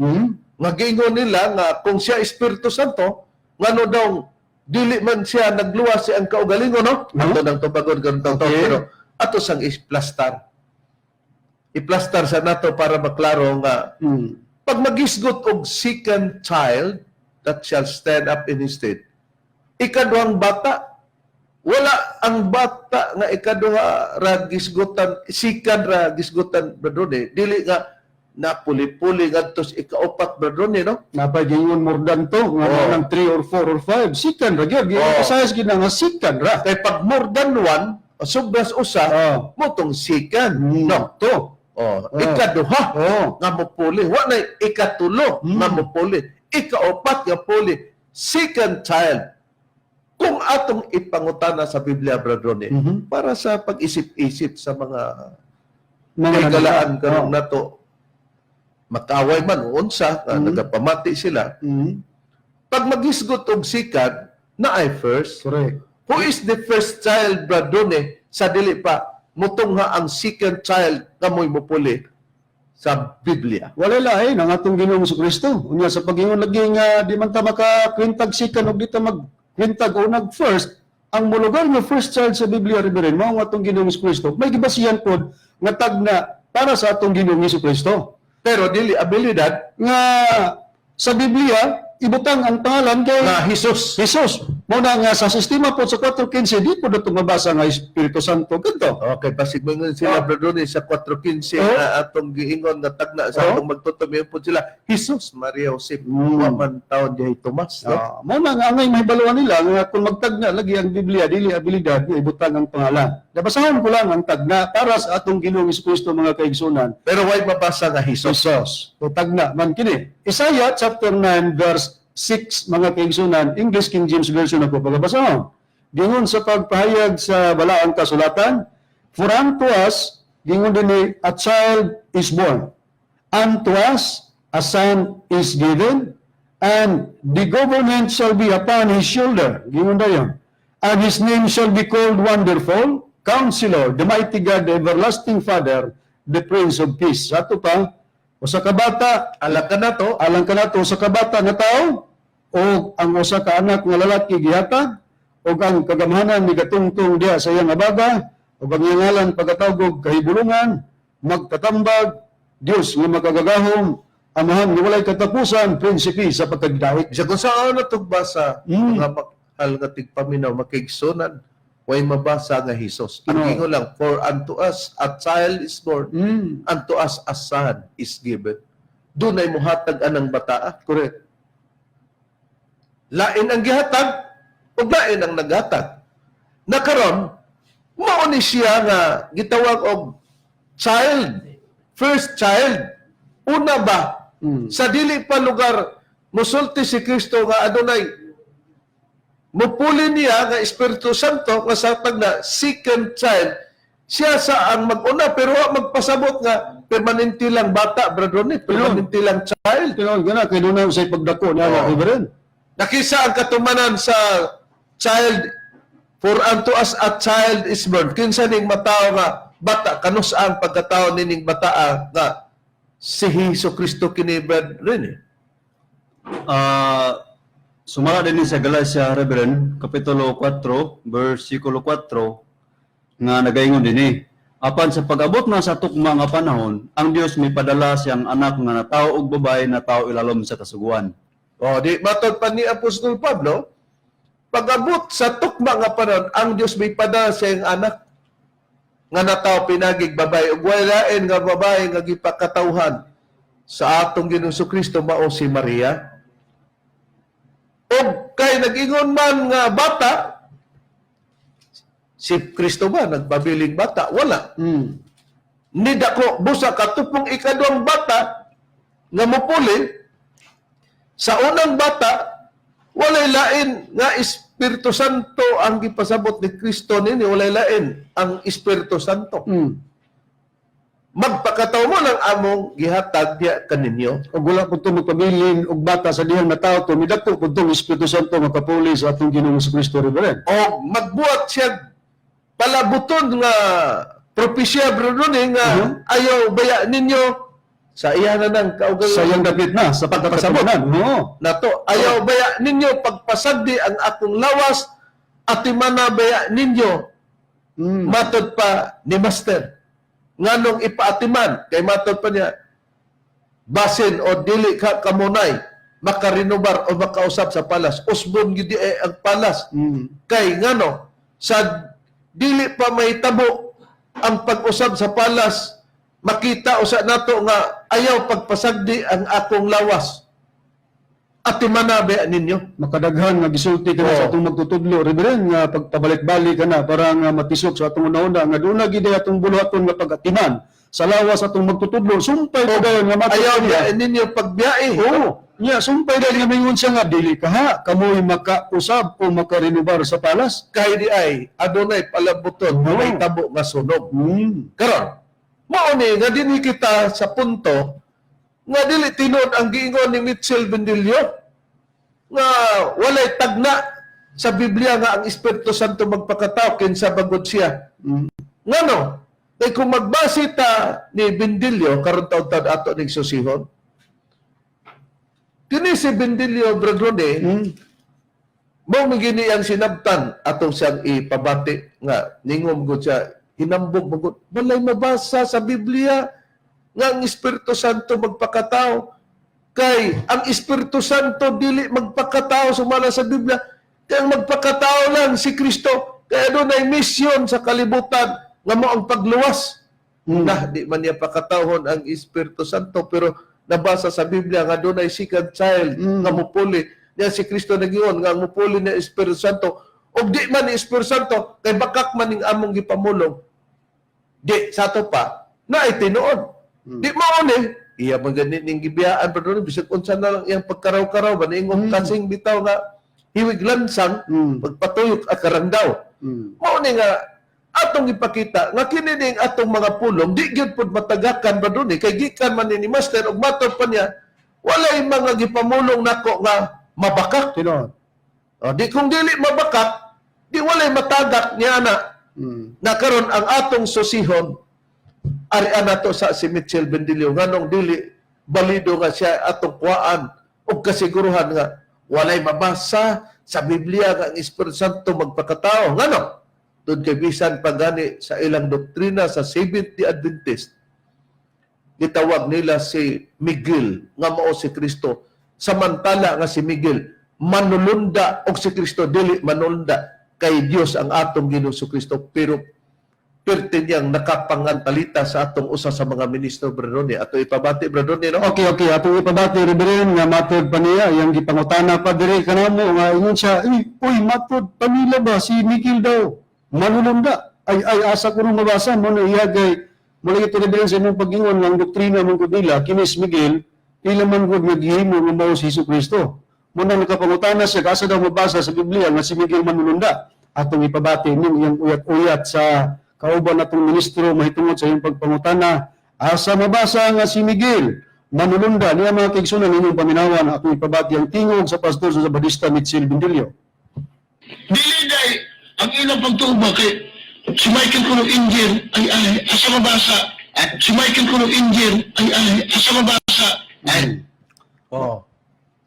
Nga giingon nila nga kung siya Espiritu Santo, ngano daw Dili man siya nagluwas si ang kaugalingon, no? Ato nang tubagon karon taw, pero ato sang iplastar. Iplastar sa nato para maklaro nga pag magisgot og second child that shall stand up in his stead. Ikaduhang bata, wala ang bata nga ikaduha ra gisgutan, second ra gisgutan, Brother Ronnie. Dili nga napuli-puli ngadto sa ikaupat, Brother Ronnie, no? Napay gingon more than two, nga ng 3 or 4 or 5. Second ra gyud. Gi-emphasize gyud na nga second ra. Kay pag more than one, sobras usa, motong second, no? To. Oh, ikaduha nga mopuli. Wa na ikatulo nga mopuli. Ikaupat nga puli. Second child. Kung atong ipangutana sa Biblia, Brother Ronnie, para sa pag-isip-isip sa mga Mga kaigalaan nagka- karon nato, makaaway man o unsa, nga nagapamati sila, pag magisgot og second, na ay first. Correct. Who is the first child, Brother Ronnie, sa dili pa mutungha ang second child nga mo'y mupuli sa Biblia? Wala lain ang atong Ginoong Kristo. Unya sa pag-ingon lagi nga di man ta makakwentag second ug di ta magkwentag unag first, ang molugar nga first child sa Biblia, Reverend, mao ang atong Ginoong Kristo. May gibasihan pod nga tagna para sa atong Ginoong Kristo. Pero dili abilidad Nga sa Biblia ibutang ang pangalan kay nga Jesus. Jesus. Mao na nga sa sistema po sa 4:15 di po dato mabasa nga Espiritu Santo kadto. Okay, basig mo sila, Brother Ronnie, sa 4:15 na atong giingon nga tagna sa atong magtutumiyon po sila, Jesus, Maria, Joseph, wa man taon dihay Tomas, no? Ah, mao na nga angay mahibaluan nila nga kung magtagna lagi ang Biblia dili abilidad nga ibutang ang pangalan. Nabasahon ko lang ang tagna para sa atong Ginoong Kristo, mga kaigsunan. Pero way mabasa nga Jesus. Jesus. So tagna man kini. Isaiah chapter 9 verse 6, mga kaigsunan, English King James Version ako pagabasahon. Gingon sa pagpahayag sa balaang kasulatan, "For unto us," gingon dinhi, "a child is born. Unto us a son is given, and the government shall be upon his shoulder." Gingon dayon. "And his name shall be called Wonderful, Counselor, the Mighty God, the Everlasting Father, the Prince of Peace." Ato pa, usa ka bata, Alang kanato, alang kanato usa ka bata nga tao, o ang usa ka anak nga lalaki gihatag, ug ang kagamhanan migatungtong diha sa iyang abaga, ug ang iyang ngalan pagatawag og Kahibulungan, Magtatambag, Dios nga Makagagahom, Amahan nga Walay Katapusan, Prinsipe sa Pagkagdait. Bisa kung saan na basa, mga mahal nga tigpaminaw, makigsunan, way mabasa nga Jesus. Ang No. ingon lang, "For unto us a child is born, unto us a son is given." Dunay muhatag anang bataa. Correct. Lain ang gihatag, ug lain ang naghatag. Nakaron, mao ni siya nga gitawag og child, first child. Una ba, sa dili pa lugar, musulti si Kristo nga adunay mupuli niya nga Espiritu Santo nga sa na second child, siya sa ang mag-una, pero wa magpasabot nga permanente lang bata, Brother Ronnie, permanente lang child. Tinuod gana kay dunay usay pagdako niya, Reverend. Nakisa ang katumanan sa child, "For unto us a child is born." Kinsa ning matao nga bata? Kanus ang pagkatao nining bata nga si Hesus Kristo kini, Brother Ronnie? Sumala din sa Galatia, Reverend, Kapitulo 4, versikulo 4, nga nagaingon dinhi. Apan sa pag-abot na sa tukma nga panahon, ang Dios may padala siyang anak nga natawo og babae, natawo ilalom sa kasuguan. O, di matod pa ni Apostol Pablo, pag-abot sa tukma nga panahon, ang Dios may padala sa iyang anak nga natawo pinagig babae ug wala lain nga babae nga gipakatawhan sa atong Ginoong Kristo mao si Maria. Og kay nag-ingon man nga bata, si Kristo ba nagpabiling bata? Wala. Nidako busa katupong ikaduhang bata nga mupuli sa unang bata, walay lain nga Espiritu Santo ang gipasabot ni Kristo nini, walay lain ang Espiritu Santo. Magpakataw mo ng among gihatag diya kaninyo. Og wala pud to magpabilin og bata sa dihang natawo to, midako pud tong Espiritu Santo makapuli sa atong Ginoong Kristo, Reverend. O magbuhat siya palabuton nga propesya, Brother Ronnie, nga ayaw baya ninyo. Sa iya na nang kaugalingon. Sa iyang dapit na, sa Pagpasabot. pagkasabot. Oo. Nato, ayaw baya ninyo pagpasagdi ang akong lawas, atimana baya ninyo? Matod pa ni Master, nganong ipaatiman? Kay matod pa niya, basin o dili ka kamunay makarinobar o makausap sa palas, usbon gid eh, ang palas. Kay ngano? Sa dili pa mahitabo ang pag-usab sa palas, makita usa nato nga ayaw pagpasagdi ang akong lawas, atimana ba ninyo? Makadaghan nga gisulti ka na sa atong magtutudlo, Reverend, nga pagpabalik-balik ka na para nga matisok sa atong una-una nga doon na gid ay atong buluhaton nga pagatiman sa lawas atong magtutudlo, sumpay pa dayon nga matod Ayaw niya. niya ninyo pagbiyahe. Oo. Nya sumpay dayon nga mingon siya nga dili ka ha kamoy makausab o makarenobar sa palas. Kay di ay adunay palabuton nga Oo. may tabo nga sunog. Karon, mao ni nga dinhi kita sa punto nga dili tinuod ang giingon ni Mitchell Bendillo nga walay tagna sa Biblia nga ang Espiritu Santo magpakatao kinsa bagod siya. Ngano? Kay kung magbase ta ni Bendillo karon taon-taon ato ning susihon. Kini si Bendillo, Bradrone, mao man gini ang sinabtan atong siyang ipabati nga ningom gud siya, hinambog man gud, walay mabasa sa Biblia nga ang Espiritu Santo magpakatao, kay ang Espiritu Santo dili magpakatao sumala sa Biblia, kay ang magpakatao lang si Kristo, kay adunay misyon sa kalibutan nga mao ang pagluwas. Na di man niya pakatawhon ang Espiritu Santo, pero nabasa sa Biblia nga adunay second child nga mupuli niya si Kristo. Nagyon nga ang mupuli niya Espiritu Santo, ug di man ni Espiritu Santo kay bakak man ning among gipamulong. Di sa ato pa na ay tinuod di mao ni iya man gani ning gibiyaan pero bisag unsa na lang iyang pagkaraw-karaw ba, niingong kasing bitaw nga hiwig lansang, pagpatuyok at karangdaw. Mao ni nga atong ipakita nga kini ning atong mga pulong di gyud pud matagakan ba dun eh, kay gikan man ni Master ug matod pa niya walay mga gipamulong nako nga mabakak. Tinuod. O, di kung dili mabakak, di walay matagak niya na na karon ang atong susihon ari nato sa si Mitchell Bendillo, nganong dili balido nga siya atong kuhaan og kasiguruhan nga walay mabasa sa Biblia nga ang Espiritu Santo magpakatao? Ngano? Tungod kay bisan pa gani sa ilang doktrina sa Seventh-day Adventist, gitawag nila si Miguel nga mao si Kristo, samantala nga si Miguel manulunda og si Kristo dili manulunda, kay Dios ang atong Ginoong Kristo. Pero perti niyang nakapangantalita sa atong usa sa mga ministro, Bradoni. Ato ipabati, Bradoni, no? Okay. Atong ipabati, Reverend, nga matod pa niya, iyang gipangutana pa dire kanamo, nga ingon siya, "Uy, uy, matod pa nila ba, si Miguel daw, manulunda. Ay, ay, asa ko nung mabasa, mo na iya kay, mula ito, Reverend, sa imong pag-ingon ng doktrina mong nila, kinis Miguel, ila man gud naghihimo nga mao si Hesus Kristo." Muna nakapangutana siya, asa daw mabasa sa Biblia nga si Miguel manulunda. Atong ipabati ning iyang uyat-uyat sa kauban natong ministro mahitungod sa iyang pagpangutana. Asa mabasa nga si Miguel manulunda? Niya, mga kaigsunan, inyong paminawan, akong ipabati ang tingog sa pastor sa Zabadista Mitchell Bindilio. Dili day ang ilang pagtuo ba kay si Michael kuno angel, ay ay, asa mabasa? Ay, si Michael kuno angel, ay ay, asa mabasa? Ay. Oh.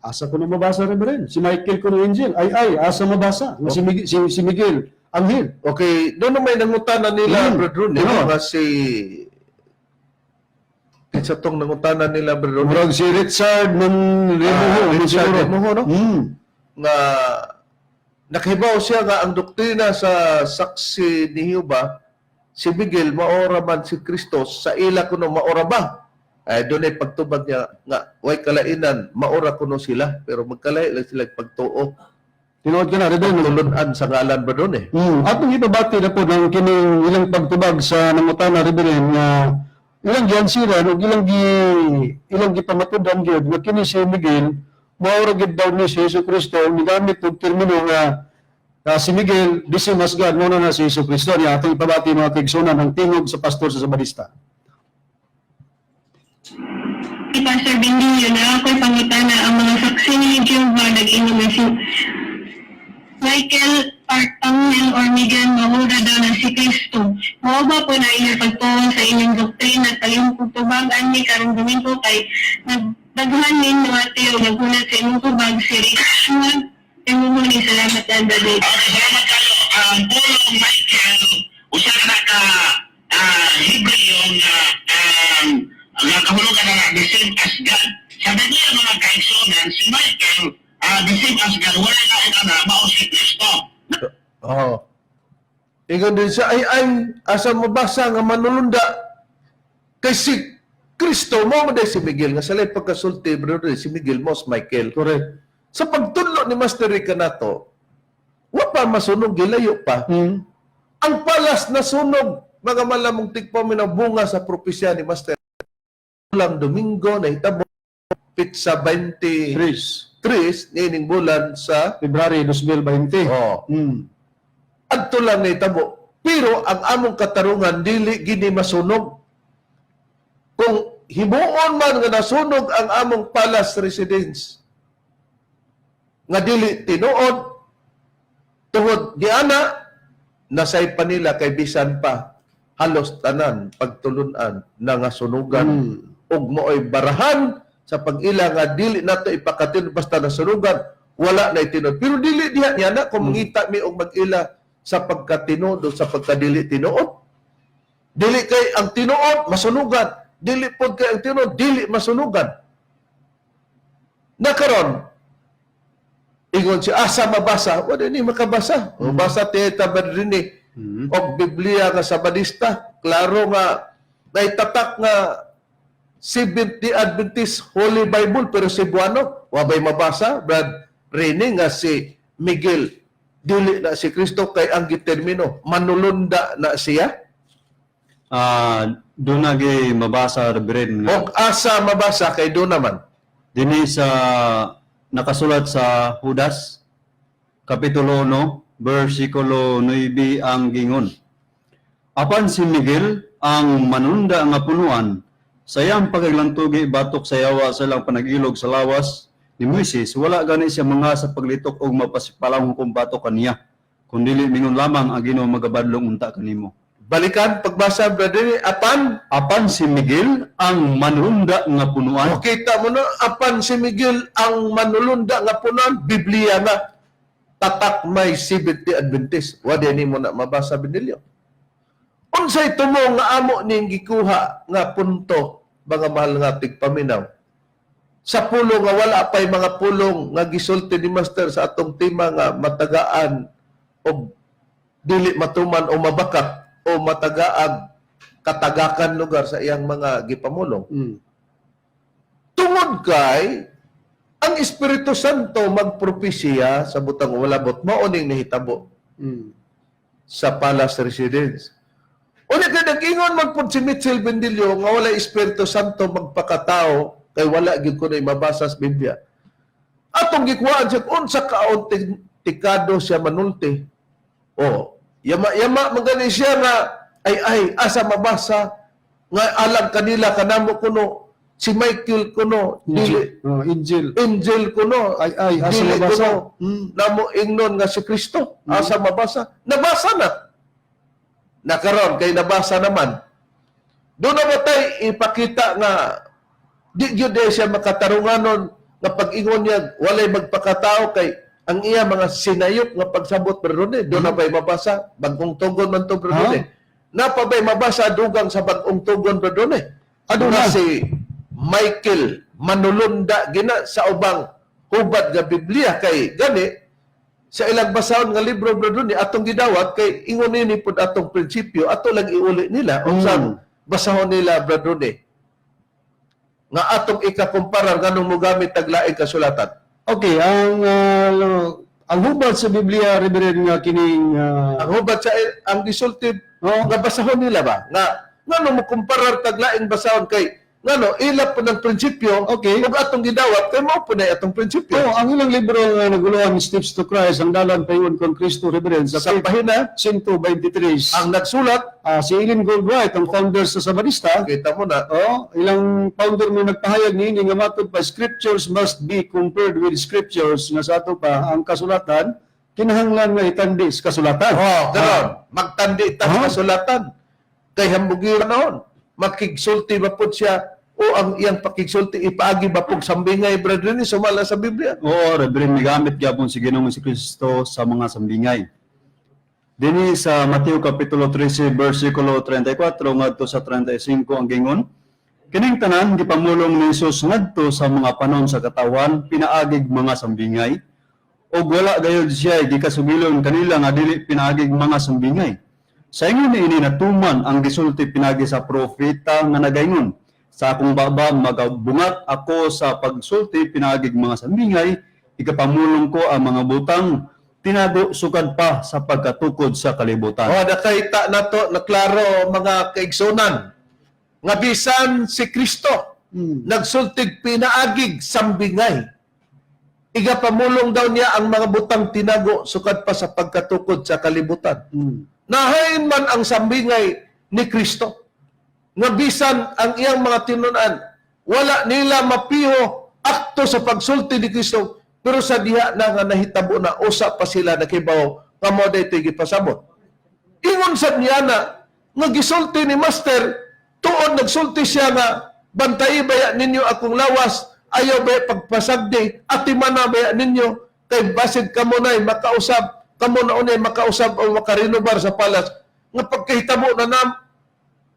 Asa ko na mabasa, Reverend? Si Michael kuno angel. Ay ay, asa mabasa nga si Miguel anghel? Okay, doon may nangutana nila, Brad Ronnie, Ano? nga si kinsa tong nangutana nila, Brad Ronnie? Murag si Richard man Remoho, Ah, man Richard siguro. Remoho, no? Nga nakahibaw siya nga ang doktrina sa Saksi ni Jehovah, si Miguel maora man si Kristo, sa ila kuno maora ba? Ay doon ay pagtubag niya nga way kalainan, maora kuno sila pero magkalahi lang sila pagtuo. Tinuod ka na, Reverend. Tulun-an sa ngalan ba doon eh. Atong ipabati na po ng kining ilang pagtubag sa nangutana, Reverend, nga ilang giansiran ug ilang gipamatudan gyud nga kini si Miguel mao ra gyud daw ni si Hesus Kristo, migamit og termino nga si Miguel the same as God, mao na na si Hesus Kristo niya. Atong ipabati, mga kaigsunan, ang tingog sa pastor sa Sabadista. Si Pastor Bindillo na ako'y pangutana, ang mga Saksi ni Jehovah nag-inom na si Michael Archangel or Miguel mahura daw na si Kristo. Mao ba po na inyong pagtuo sa inyong doktrina at palihog kong tubagan ni karong Domingo kay nagdaghan ninyo ate o naghulat sa inyong tubag si Richmond. Imo ni salamat and the Okay, salamat kayo. Ang pulong Michael, usa na ka Hebreo nga nga kahulugan na the same as God. Sa Biblia, mga kaigsunan, si Michael, the same as God, wala na ina mao si Kristo. Oo. Ingon din siya, ay ay, asa mabasa nga manulunda kay si Kristo mo mo si Miguel nga salay pagkasulti, brother, si Miguel mos Michael. Correct. Sa pagtudlo ni Master Rica nato, wa pa masunog, gilayo pa. Ang palas na sunog, mga malamong tigpaminaw, bunga sa propesya ni Master. Lang Domingo na hitabo pitsa 23 Tres. niining bulan sa February 2020. Oh. Adto lang nahitabo. Pero ang among katarungan dili gini masunog. Kung himuon man nga nasunog ang among palace residence nga dili tinuod tungod di ana nasay pa nila kay bisan pa halos tanan pagtulunan na nga sunugan ug mooy barahan sa pag-ila nga dili nato ipakatin basta nasunugan wala na tinuod, pero dili diha niya na kung mangita mi og mag-ila sa pagkatinuod o sa pagkadili tinuod. Dili kay ang tinuod masunugan, dili pod kay ang tinuod dili masunugan. Nakaron ingon si asa mabasa, wala ni makabasa. Mabasa tiyeta ba rin eh. Og Biblia nga Sabadista, klaro nga naitatak nga Seventh-day Adventist Holy Bible pero Cebuano, wa bay mabasa, Brad Rene, nga si Miguel dili na si Kristo kay ang gitermino manulunda na siya. Doon na gyud mabasa, Reverend, nga Og asa mabasa kay do naman? Dinhi sa nakasulat sa Judas kapitulo 1 bersikulo 9 ang gingon. Apan si Miguel ang manunda nga punuan sa iyang pagaglantugi batok sa yawa sa ilang panag-ilog sa lawas ni Moises, wala gani siya mga sa paglitok og mapasipalang hukom batok kaniya, kundili mingon lamang ang Ginoo magabadlong unta kanimo. Balikan pagbasa, Brad Rene, apan. Apan si Miguel ang manunda nga punuan. O, kita mo na, apan si Miguel ang manulunda nga punan, Biblia nga tatak may Seventh-day Adventist. Wala ni mo na mabasa, Benilio. Unsay tumo nga amo ning gikuha nga punto, mga mahal nga tigpaminaw? Sa pulong nga wala pa'y mga pulong nga gisulti ni Master sa atong tema nga matagaan o dili matuman o mabakak o matagaag katagakan lugar sa iyang mga gipamulong. Tungod kay ang Espiritu Santo magpropesiya sa butang walabot, mao ning nahitabo sa Palace Residence. Unya kay nag-ingon man pud si Mitchell Bendillo nga wala Espiritu Santo magpakatao kay wala gyud kuno'y mabasa sa Biblia. Atong gikuhaan siya unsa ka autentikado siya manulti. Oh, yama yama man gani siya nga ay ay asa mabasa nga alam kanila kanamo kuno si Michael kuno dili Oh, angel. Angel kuno Ay, ay, asa dili mabasa? kuno namo ingnon nga si Kristo, asa mabasa? Nabasa na nakaron kay nabasa naman doon na ba tay ipakita nga di gyud eh siya makatarunganon nga pag-ingon niya walay magpakatao kay ang iya mga sinayop nga pagsabot, Brother, doon na ba'y mabasa Bagong Tugon man to, Brother? Napa ba'y mabasa dugang sa Bagong Tugon, Brother? Aduna. Nga si Michael manulunda gina sa ubang hubad nga Biblia kay gani sa ilang basahon nga libro, Brother, ni atong gidawat kay ingon nini pud atong prinsipyo ato lang iuli nila unsang basahon nila, Brother, nga atong ikakumparar nganong mogamit tag laing kasulatan. Okay, ang hubad sa Biblia, Reverend, nga kining Ang hubad sa ang gisulti nga basahon nila ba nga ngano mo kumparar tag laing basahon kay ngano ila po ng prinsipyo ug atong gidawat kay mao po na atong prinsipyo. Oh, ang ilang libro nga naguluhan, Steps to Christ, ang dalan paingon kon Kristo, Reverend, sa Sa pahina 123. Ang nagsulat Si Ellen Goldwright, ang founder sa Sabadista, kita mo na. Oh, ilang founder mo nagpahayag niini nga matod pa scriptures must be compared with scriptures, nga sa ato pa ang kasulatan Kinahanglan nga itandi sa kasulatan. Oh, ganon. Magtandi ta sa kasulatan. Kay hambugiran noon. Makigsulti ba po siya o ang iyang pakigsulti ipaagi ba po sambingay, Brother Rene, sumala sa Biblia? Oo, Reverend, migamit gyapon si Ginoong si Kristo sa mga sambingay. Dinhi sa Mateo Kapitulo 13, versikulo 34 ngadto sa 35 ang gingon, "Kining tanan gipamulong ni Jesus ngadto sa mga panon sa katawan pinaagig mga sambingay, ug wala gayud siya gikasugilon kanila nga dili pinaagig mga sambingay. Sa ingon niini natuman ang gisulti pinagi sa propeta nga nagaingon, 'Sa akong baba magabungat ako sa pagsulti pinaagig mga sambingay, ikapamulong ko ang mga butang tinago sukad pa sa pagkatukod sa kalibutan.'" O, nakahita na to, naklaro, mga kaigsunan, nga bisan si Kristo, nagsultig pinaagig sambingay. Igapamulong daw niya ang mga butang tinago sukad pa sa pagkatukod sa kalibutan. Nahain man ang sambingay ni Kristo. Nga bisan ang iyang mga tinunan, wala nila mapiho akto sa pagsulti ni Kristo, pero sa diha na nga nahitabo na, usa pa sila nakibaw nga mo daytoy gipasabot. Ingon sad niya na nga gisulti ni Master, tuod nagsulti siya nga bantayi baya ninyo akong lawas, ayaw baya pagpasagdi, atimana baya ninyo, kay basig kamo nay makausab, kamo na unay makausab o makarinobar sa palas, nga pagkahitabo na nam,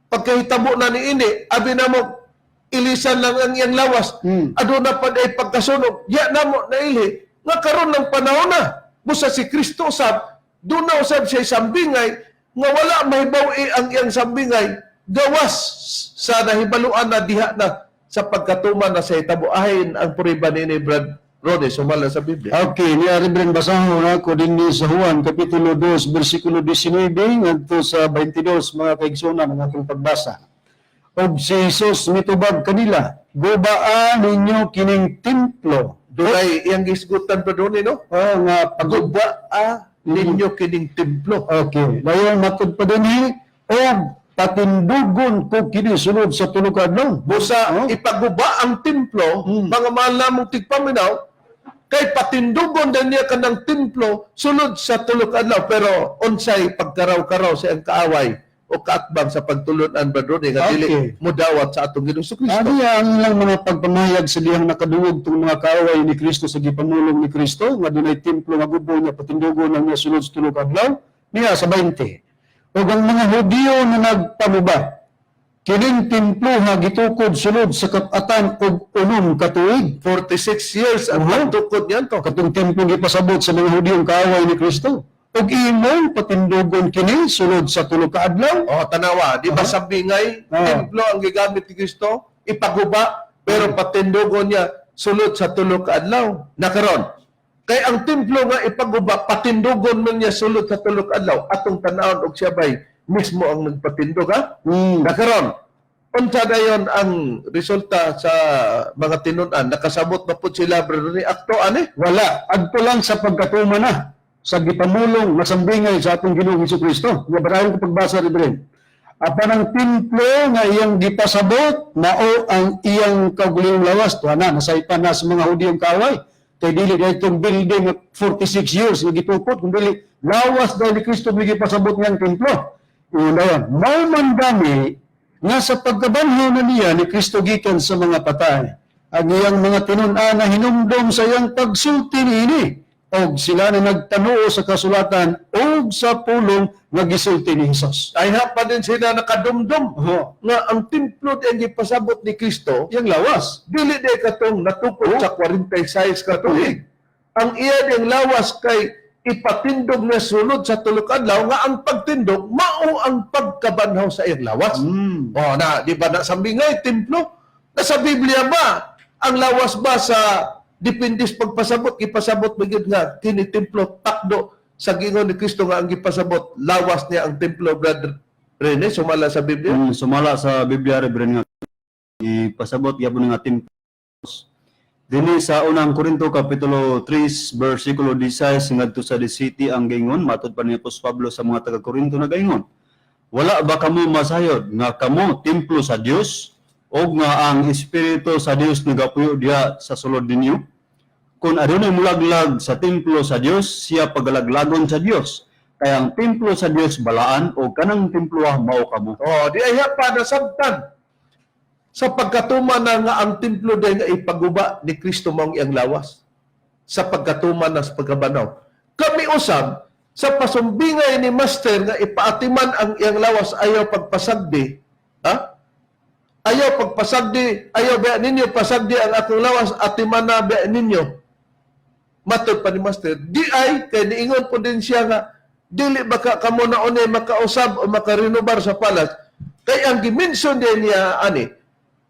pagkahitabo na ni ini, abi namo ilisan lang ang iyang lawas, aduna pa ay pagkasunog, ya namo naili, nga karon ng panahon na, busa si Kristo usab, doon na usab siya sambingay, nga wala mahibaw ang iyang sambingay, gawas sa nahibaluan na diha na sa pagkatuman na sa hitabo. Ahin ang puriba ni Brad Rode, sumala sa Biblia. Okay, niya Reverend, basahon ako din ni sa Juan Kapitulo 2 versikulo 19 ngadto sa 22, mga kaigsunan, ang atong pagbasa. "Og si Jesus mitubag kanila, 'Gubaa ninyo kining templo.'" Dunay iyang gisgutan pa doon, no? Oh, nga pag Gubaa ninyo kining templo. Okay, dayon matud pa dinhi, "Og patindugon ko kini sulod sa 3 ka adlaw." Busa ipaguba ang templo, mga mahal namong tigpaminaw, kay patindugon din niya kanang templo sulod sa 3 ka adlaw, pero unsay pagkaraw-karaw sa iyang kaaway o kaatbang sa pagtulon-an, Brad Ronnie, nga dili mudawat sa atong Ginoong Kristo. Ano ang ilang mga pagpamahayag sa dihang nakadungog tong mga kaaway ni Kristo sa gipamulong ni Kristo nga dunay templo nga gubo niya, patindugon lang niya sulod sa 3 ka adlaw? Niya sa 20. "Ug ang mga Hudiyo na nagpamuba, 'Kining templo nga gitukod sulod sa 46 ka tuig.'" 46 years ang pagtukod niyan to. Katong templo gipasabot sa mga Hudiyong kaaway ni Kristo. "Ug imong patindugon kini sulod sa 3 ka adlaw?" Oh, tanawa, di ba sambingay, templo ang gigamit ni Kristo, ipaguba, pero patindugon niya sulod sa 3 ka adlaw. Nakaron, kay ang templo nga ipaguba, patindugon man niya sulod sa 3 ka adlaw, atong tanawon og siya bay mismo ang nagpatindog, ha? Nakaron, unsa dayon ang resulta sa mga tinun-an? Nakasabot na po sila, Brother ni akto ani? Wala. Adto lang sa pagkatuma na sa gipamulong na sambingay sa atong Ginoong Hesus Kristo. Nga barayon ko pagbasa, Reverend. "Apan ang templo nga iyang gipasabot mao ang iyang kaugalingong lawas." Tuwa na, nasaypan na sa mga Hudiyong kaaway. Kay dili dahil itong building nga 46 years nga gitukod, kung dili lawas dahil ni Kristo may gipasabot niyang templo. Ingon dayon, "Mao man gani nga sa pagkabanhaw na niya ni Kristo gikan sa mga patay, ang iyang mga tinun-an na hinumdom sa iyang pagsulti niini, og sila na nagtanuo sa kasulatan og sa pulong nga gisulti ni Jesus." Ay ha pa din sila nakadumdum nga ang templo di ang gipasabot ni Kristo, Iyang lawas. Dili di katong natukod sa 46 ka tuig. Ang iya ding lawas kay ipatindog na sulod sa 3 ka adlaw, nga ang pagtindog mao ang pagkabanhaw sa iyang lawas. Oh, na di ba na sambingay templo? Nasa Biblia ba ang lawas ba sa depende sa pagpasabot, gipasabot ba gyud nga kini templo takdo sa gingon ni Kristo nga ang gipasabot lawas niya ang templo, Brother Rene, sumala sa Biblia? Sumala sa Biblia, Reverend, nga ipasabot gyapon nga templo. Dinhi sa Unang Korinto Kapitulo 3 versikulo 16 ngadto sa 17 ang gingon, matud pa ni Apostol Pablo sa mga taga Korinto na gaingon, "Wala ba kamo masayod nga kamo templo sa Dios ug nga ang Espiritu sa Dios nagapuyo diha sa sulod ninyo? Kung adunay mulaglag sa templo sa Dios, siya pagalaglagon sa Dios. Kay ang templo sa Dios balaan o kanang temploa mao kamo. Oh, di ay pa nasabtan sa pagkatuman na nga ang templo day nga ipaguba ni Kristo maong iyang lawas sa pagkatuman na sa pagkabanaw. Kami usab sa pasumbingay ni Master nga ipaatiman ang iyang lawas ayaw pagpasagdi, ha? Ayaw pagpasagdi, ayaw ba ninyo pasagdi ang akong lawas, atiman na ba ninyo. Matod pa ni Master, di ay, kay niingon po din siya nga, dili baka kamo na unay makausab o makarenobar sa palas. Kay ang gimension din niya, ani,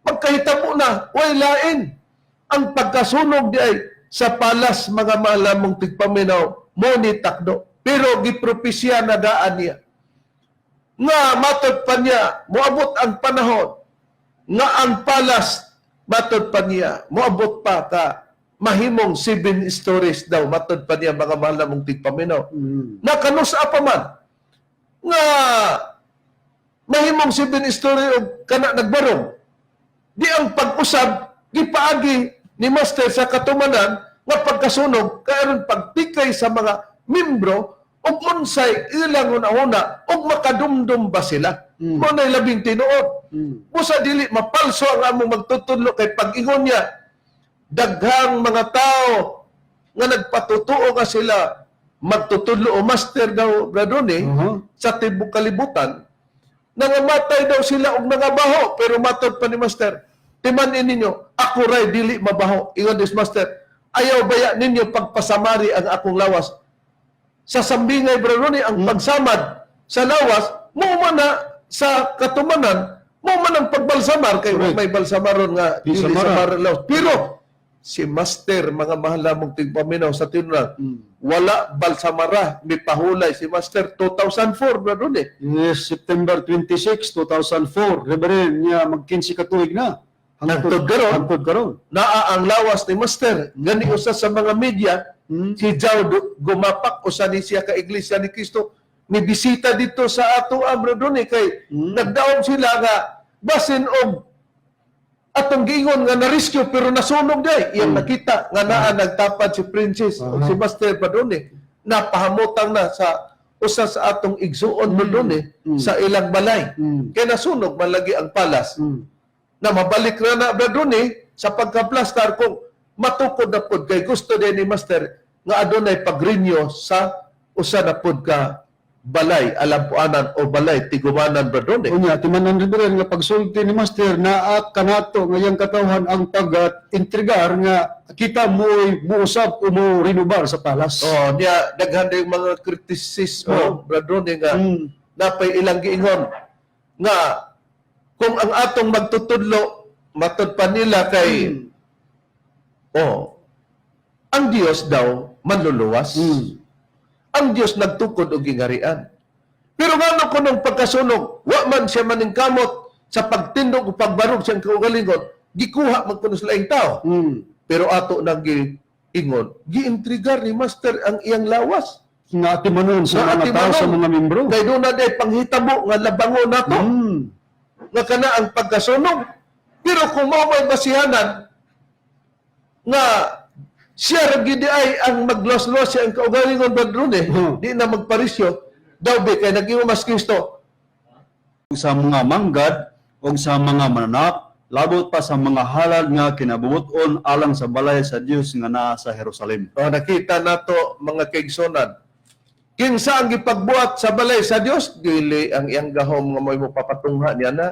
pagkahitabo na, way lain. Ang pagkasunog di ay sa palas mga malamong tigpaminaw, mo ni takdo. Pero gipropisya na daan niya. Nga matod pa niya, moabot ang panahon, nga ang palas matod pa niya, moabot pa ka mahimong seven stories daw matod pa niya mga mahal na mong tigpaminaw. Nakanusa pa man nga mahimong seven story og kana nagbarong. Di ang pag-usab gipaagi ni Master sa katumanan nga pagkasunog kaaron pagtikay sa mga membro og unsay ilang hunahuna og makadumdum ba sila. Mo na'y labing tinuod. Busa dili mapalso ang among magtutudlo kay pag-ingon niya daghang mga tao nga nagpatutuo nga sila magtutudlo o master daw bradone sa tibok kalibutan, nangamatay daw sila og nangabaho, pero matod pa ni master, timan ninyo ako ray dili mabaho. Ingon this master, ayaw baya ninyo pagpasamari ang akong lawas sa sambingay bradone. Ang pagsamad sa lawas mo man na sa katumanan mo man ang pagbalsamar kay may balsamaron nga Di dili samara. samar ang lawas, pero si master mga mahal namong tigpaminaw sa tinunan, wala balsamara, mipahulay si master 2004 bradone. Yes, September 26, 2004. Reverend, niya mag-15 ka tuig na. Hangtod karon. Hangtod karon. Naa ang lawas ni Master. Gani usa sa mga media, si Jao gumapak usa ni siya ka Iglesia ni Cristo ni bisita dito sa ato ang bro kay nagdaom sila nga basin og atong giingon nga na-rescue pero nasunog day iyang nakita nga naa nagtapad si Princess o si Master Padone, napahamutang na sa usa sa atong igsuon mm. Sa ilang balay kay nasunog man lagi ang palas na mabalik na na Bradone sa pagka-plastar kung matukod na pod kay gusto din ni Master nga adunay pagrinyo sa usa na pod ka balay alampuanan o balay tigumanan Bradone. Unya, timanan Reverend nga pagsulti ni Master naa kanato ngayang katawhan ang pag-intrigar nga kita mo'y muusab o mo renovar sa palas. Oh, niya daghan din mga kritisismo Bradone nga napay ilang giingon nga kung ang atong magtutudlo matud pa nila kay oh ang Dios daw manluluwas. Ang Dios nagtukod og gingarian. Pero ngano kunong pagkasunog, wa man siya maningkamot sa pagtindog o pagbarog siyang kaugalingon, gikuha man kuno sa laing tao. Pero ato nang giingon, giintrigar ni Master ang iyang lawas. Nga timanon sa Nga mga tao, atimanon. sa mga membro. Kay doon na day panghitabo nga labango nato, nga kana ang pagkasunog. Pero kung mao may basihanan nga siya ra gid ay ang maglos-los siya ang kaugalingon badrone, di na magparisyo daw be kay nag-ingon mas Kristo. Ug sa mga manggad ug sa mga mananap, labot pa sa mga halad nga kinabubuton alang sa balay sa Dios nga naa sa Jerusalem. O, nakita nato mga kaigsonan. Kinsa ang gipagbuhat sa balay sa Dios, dili ang iyang gahom nga mo'y mopapatungha niya na.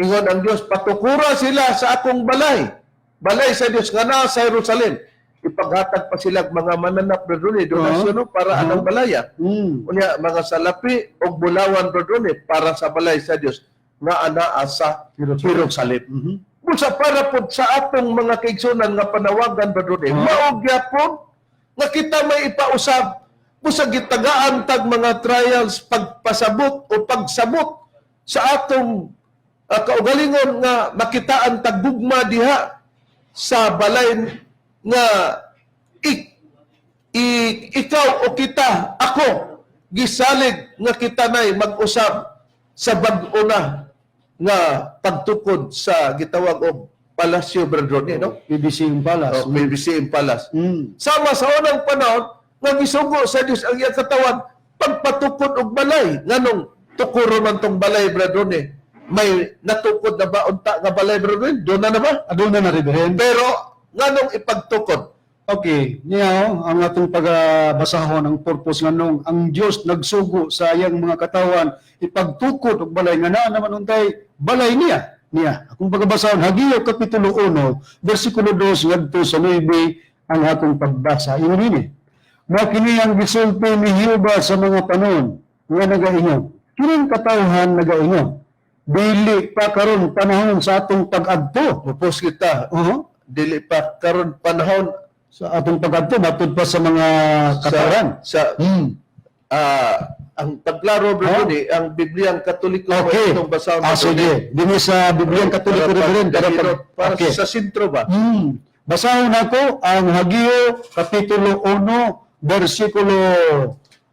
Ingon ang Dios, patukura sila sa akong balay. Balay sa Dios nga naa sa Jerusalem. Ipaghatag pa sila og mga mananap brodone, donasyon no, para anang balaya. Unya mga salapi og bulawan brodone para sa balay sa Dios nga anaa sa Jerusalem. Jerusalem. Busa para pod sa atong mga kaigsunan nga panawagan brodone, mao gyapon nga kita may ipausab busa gitagaan tag mga trials pagpasabot o pagsabot sa atong kaugalingon nga makitaan tag gugma diha sa balay nga ikaw o kita ako gisalig nga kita nay mag-usab sa bag-o na nga pagtukod sa gitawag og Palasyo, Brother Ronnie, no? PBC Palace. Oh, PBCM Palace. Sama sa unang panahon nga gisugo sa Dios ang iyang katawan pagpatukod og balay. Nganong tukuro man tong balay, Brother Ronnie? May natukod na ba unta nga balay, Brother Ronnie? Doon na na ba? Aduna na, Reverend. Pero nganong ipagtukod? Okay, niya ang atong pagabasahon ang purpose nga nung ang Dios nagsugo sa iyang mga katawan ipagtukod og balay nga naa naman untay balay niya. Niya. Akong pagabasahon Hageo kapitulo 1 bersikulo 2 ngadto sa 9 ang akong pagbasa. Ingon ini. Mao kini ang gisulti ni Jehova sa mga panon nga nagaingon. Kining katawhan nagaingon. Dili pa karon panahon sa atong pag-adto. Mupos kita. Oo. Dili pa karon panahon Sa atong pag-adto matud pa sa mga kataran. Sa ang pagklaro, Brother Oh. Ronnie, ang Bibliang Katoliko itong basahon, Ah, Brother sige. Ronnie. Dini sa Bibliang Katoliko, Reverend, para para okay. sa sentro ba? Basahon nako ang Hageo kapitulo 1 bersikulo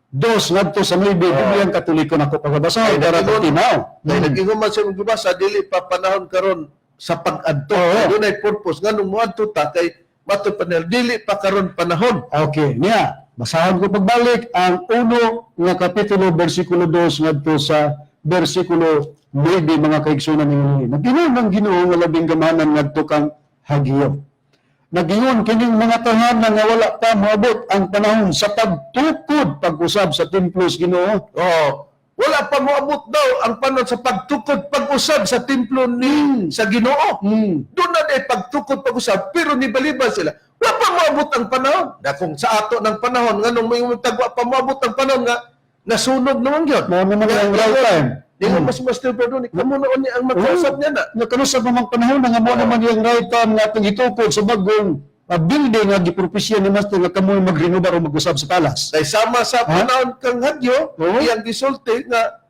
2 ngadto sa 9, Bibliang Katoliko nako pagabasahon Ay, para tinaw. Kay nag-ingon man siya magbasa, dili pa panahon karon sa pag-adto. Oo. Doon ay purpose nganong moadto ta kay matud pa nila, dili pa karon panahon. Okay, niya. Basahon ko pagbalik ang uno nga kapitulo bersikulo 2 ngadto sa bersikulo 9, mga kaigsunan ninyo. Nag-ingon ang Ginoo nga labing gamanan ngadto kang Hageo. Nag-ingon kining mga tahanan nga wala pa moabot ang panahon sa pagtukod pag-usab sa templo sa Ginoo. Oh, wala pa moabot daw ang panahon sa pagtukod pag-usab sa templo ni sa Ginoo. Doon na day pagtukod pag-usab pero nibaliban sila. Wala pa moabot ang panahon. Na kung sa ato ng panahon nganong may tagwa pa moabot ang panahon nga nasunog naman gyud. Mao naman ang right time. Di mo mas master pero ni kamo noon ni ang makausap niya na. Nga kano sa mga panahon na nga mo naman yung right time nga atong itukod sa bagong building nga gipropisya ni Master nga kamoy magrenobar o mag-usab sa palace. Kay sama sa Ha? panahon kang Hagyo, Oo. iyang gisulti nga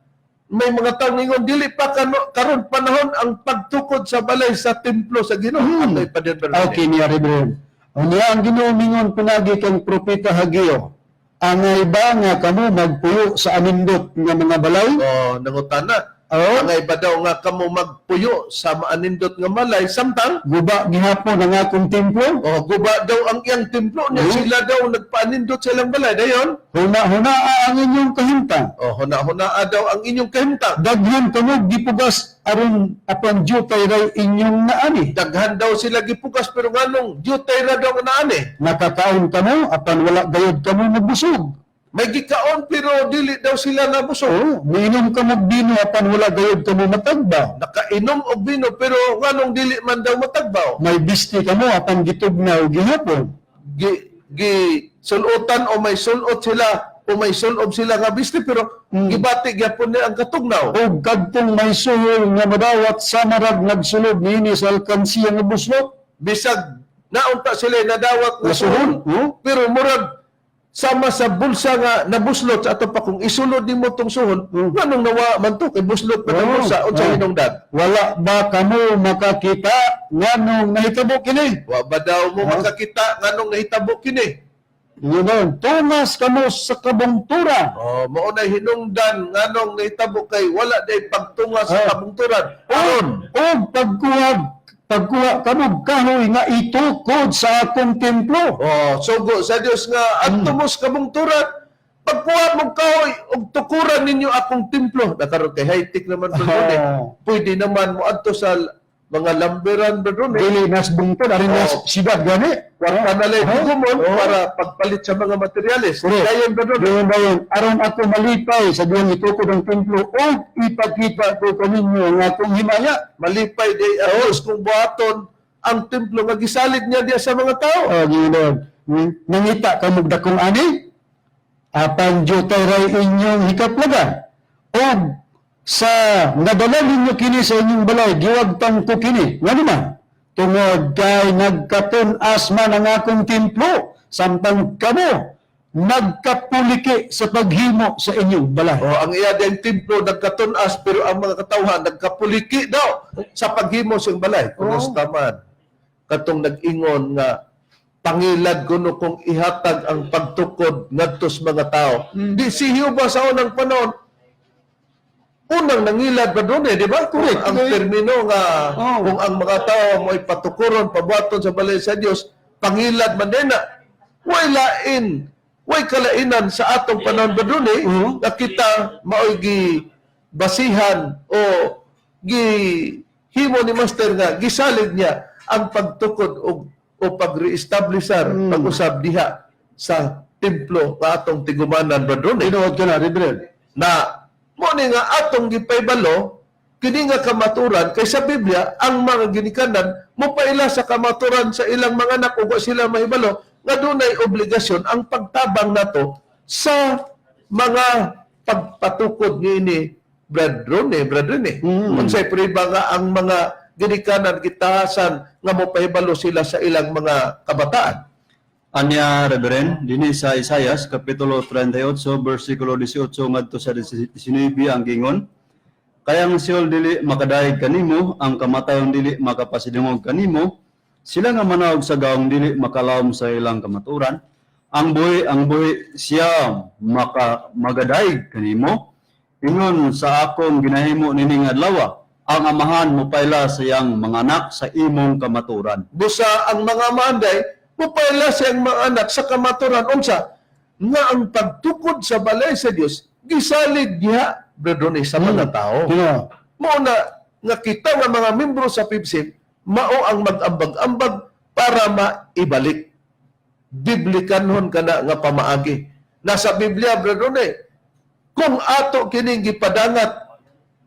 may mga taong ningon dili pa karon panahon ang pagtukod sa balay sa templo sa Ginoo. Atoy pa din, Brother. Okay niya, Reverend. Unya ang Ginoo mingon pinagi kang propeta Hageo. Angay ba nga kamo magpuyo sa anindot nga mga balay? Oh, nangutana. Oo. Angay ba daw nga kamo magpuyo sa maanindot nga malay samtang Guba gihapon ang akong templo? oh guba daw ang iyang templo niya, sila daw nagpaanindot sa ilang balay dayon. Huna-huna ang inyong kahimtang. Oh, huna-hunaa daw ang inyong kahimtang. Daghan kamo gipugas aron apan jutay ray inyong naani. Daghan daw sila gipugas pero nganong jutay ra daw ang naani. Nakakaon kamo apan wala gayud kamo mabusog. May gikaon pero dili daw sila nabusog. Oo, miinom ka og bino apan wala gayud kamo matagbaw. Nakainom og bino pero nganong dili man daw matagbaw. May bisti kamo apan gitugnaw gihapon. Gi, gi sulutan o may sulot sila o may sulob sila nga bisti pero gibati gyapon nila ang katugnaw. Og kadtong may suhol nga madawat sa marag nagsulod niini sa alkansiya nga buslot. Bisag naunta sila nadawat nga Nga suhol, suhol oh. pero murag sama sa bulsa nga nabuslot sa ato pa kung isulod nimo tong suhol, nganong nawa man to kay buslot pa ang Oh, bulsa, unsa oh. hinungdan? Wala ba kamo makakita nganong nahitabo kini? Wa ba daw mo Oh. makakita nganong nahitabo kini? Yun, tungas kamo sa kabungtura. Oh, mao na hinungdan nganong nahitabo kay wala day pagtunga sa Oh. kabungturan. Aron, Og pagkuha kamo og kahoy nga itukod sa akong templo. oh, sugo sa Dios nga adto mo sa kabungturan, pagkuha mo kahoy og tukuran ninyo akong templo. Nakaron kay high-tech naman bro eh. Oh. Pwede naman mo adto sa mga lamberan bro eh. Dili nas bungtod arin nas Oh. siyudad gani. Kwarta na lang Oh. gumon Oh. para pagpalit sa mga materyales. Correct. Dayon bro. Dayon dayon aron ako malipay sa diyang itukod ang templo og ipakita ko kaninyo ang akong himaya. Malipay day ang Dios kung buhaton ang templo nga gisalig niya diya sa mga tao. Oh, Ginoo. Nangita kamog dakong ani apan jutay ray inyong hikaplagan. Og sa nadala ninyo kini sa inyong balay, giwagtang ko kini. Ngano man? Tungod kay nagkatun-as man ang akong templo, samtang kamo nagkapuliki sa paghimo sa inyong balay. Oh, ang iya diyang templo nagkatunas pero ang mga katawhan nagkapuliki daw sa paghimo sa balay. Kung Oo. taman katong nag-ingon nga pangilad kuno kung ihatag ang pagtukod ngadto sa mga tao. Di si Jehovah sa unang panahon Unang nangilad ba doon eh, di ba? Kung Correct. ang termino nga, kung ang mga tao mo'y patukuron, pabuhaton sa balay sa Dios, pangilad man din na, way lain, way kalainan sa atong panahon ba doon eh, na kita mao'y gi basihan o gi himo ni Master nga gisalig niya ang pagtukod o pag-reestablisar, pag-usab diha sa templo nga atong tigumanan ba doon eh Tinuod ka na, Reverend. Na mo ni nga atong gipaybalo kini nga kamaturan kay sa Biblia ang mga ginikanan mopaila sa kamaturan sa ilang mga anak ug wa sila mahibalo nga dunay obligasyon ang pagtabang nato sa mga pagpatukod niini, Brad Rone, Brad Rene. Unsay priba nga ang mga ginikanan gitahasan nga mopahibalo sila sa ilang mga kabataan? Anya, Reverend, dinhi sa Isayas kapitulo 38 bersikulo 18 ngadto sa 19 ang gingon. Kaya ang Seol dili makadayeg kanimo, ang kamatayon dili makapasidungog kanimo, sila nga manaog sa gaong dili makalawom sa ilang kamaturan. Ang buhi siya maka magadayeg kanimo. Ingon sa akong ginahimo nining adlaw, ang amahan mopaila sa iyang mga anak sa imong kamaturan. Busa ang mga manday mupaila siyang mga anak sa kamaturan unsa nga ang pagtukod sa balay sa Dios gisalig niya, Brother, sa mga tao. Tinuod. Mao na nga kita nga mga membro sa PIBSIM mao ang mag-ambag-ambag para maibalik biblikanhon kana nga pamaagi. Nasa Biblia, Brother, kung ato kining gipadangat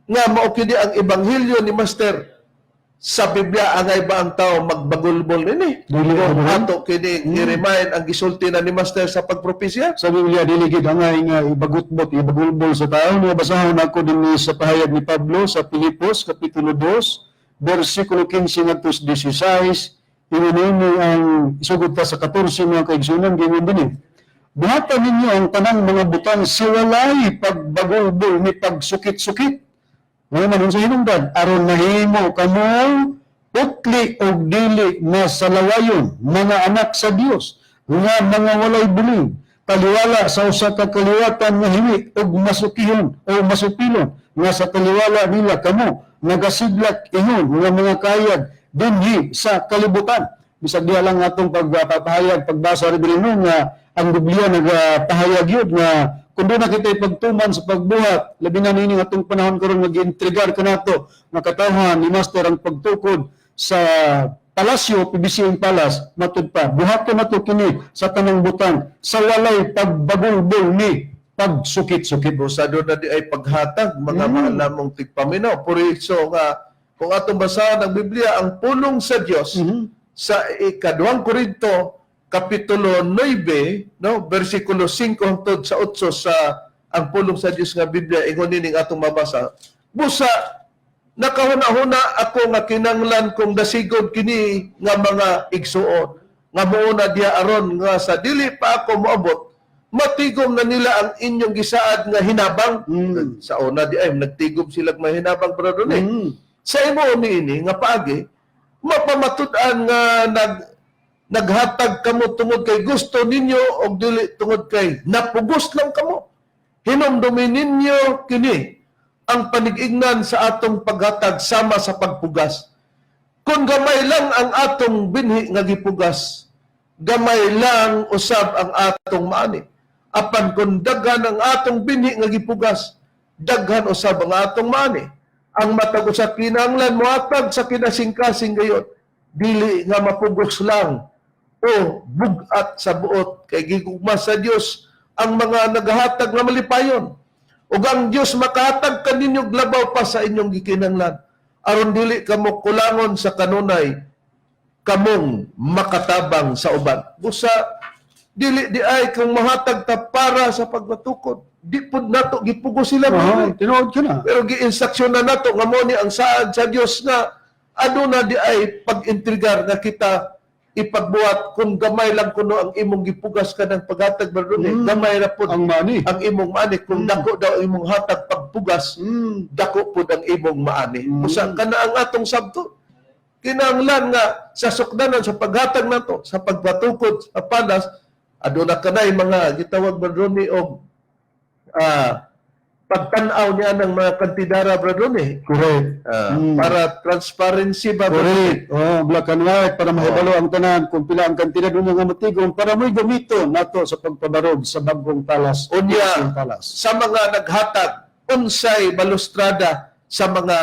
nga mao kini ang ebanghelyo ni Master sa Biblia, angay ba ang tao magbagulbol nini? Dili, Kung Brother. ato kining i-remind ang gisulti na ni Master sa pagpropesya. Sa Biblia, dili gid angay nga ibagutbot, ibagulbol sa tao. Niya basahon ako dinhi sa pahayag ni Pablo sa Filipos kapitulo 2, bersikulo 15 ngadto sa 16. Ingon ang isugod ta sa 14, mga kaigsunan, gingon dinhi. Buhatan ninyo ang tanang mga butang sa walay pagbagulbol ni pagsukit-sukit. Ngayon man sa hinungdan, aron nahimo kamo putli og dili na sa lawayon, mga anak sa Dios, nga mga walay buling, taliwala sa usa ka kaliwatan nga hiwi og masukihon o masupilon, nga sa taliwala nila kamo nagasidlak ingon nga mga kayag dinhi sa kalibutan. Bisag diha lang atong pagpapahayag, pagbasa rin no, nga ang Biblia nagapahayag yun nga kung doon na kita ipagtuman sa pagbuhat, labi na nining atong panahon karon nga giintrigar kanato nga katawhan ni Master ang pagtukod sa palasyo, PBC Palace, matud pa buhaton nato kini sa tanang butang sa walay pagbagulbol ni pagsukit-sukit. Busa doon na di ay paghatag, mga mahal namong tigpaminaw. Puriso nga kung atong basahan ang Biblia, ang pulong sa Dios sa ikaduhang Korinto kapitulo 9, no, bersikulo 5 hangtod sa 8 sa ang pulong sa Dios nga Biblia, ingon nining atong mabasa. Busa nakahuna-huna ako nga kinanglan kong dasigod kini nga mga igsuon nga muuna diha aron nga sa dili pa ako moabot matigom na nila ang inyong gisaad nga hinabang. Sa una di ay nagtigom sila og mahinabang, brother, eh. Sa imo niini nga paagi mapamatud-an nga naghatag kamo tungod kay gusto ninyo og dili tungod kay napugos lang kamo. Hinumdumi ninyo kini ang panigignan sa atong paghatag sama sa pagpugas. Kung gamay lang ang atong binhi nga gipugas, gamay lang usab ang atong maani. Apan kung daghan ang atong binhi nga gipugas, daghan usab ang atong maani. Ang matag usa kinahanglan mohatag sa kinasingkasing gayon, dili nga mapugos lang o bugat sa buot, kay gigugma sa Dios ang mga nagahatag nga malipayon. Ug ang Dios makahatag kaninyo og labaw pa sa inyong gikinahanglan aron dili kamo kulangon sa kanunay kamong makatabang sa uban. Busa dili di ay kung mahatag ta para sa pagpatukod, di pud nato gipugos sila, Oo, tinuod ka na. Pero gi-instruction na nato nga mo ni ang saad sa Dios nga aduna di ay pag-intrigar nga kita ipagbuhat kung gamay lang kuno ang imong gipugas kanang paghatag, brother, gamay ra pud Ang mani. ang imong maani. Kung dako daw ang imong hatag pagpugas, dako pud ang imong maani. Usa kana ang atong sabto, kinahanglan nga sa sukdanan sa paghatag nato sa pagpatukod sa palas, aduna kanay mga gitawag, Brother Ronnie, og pagtan-aw niya ng mga kantidara, Brother Ronnie. Correct. Ah, para transparency ba, Brother Correct. Oh, black and white para mahibalo ang tanan kung pila ang kantidad unya nga motigom para mo'y gamiton nato sa pagpabarog sa bagong palas. Unya, Bagong palas. sa mga naghatag, unsay balustrada sa mga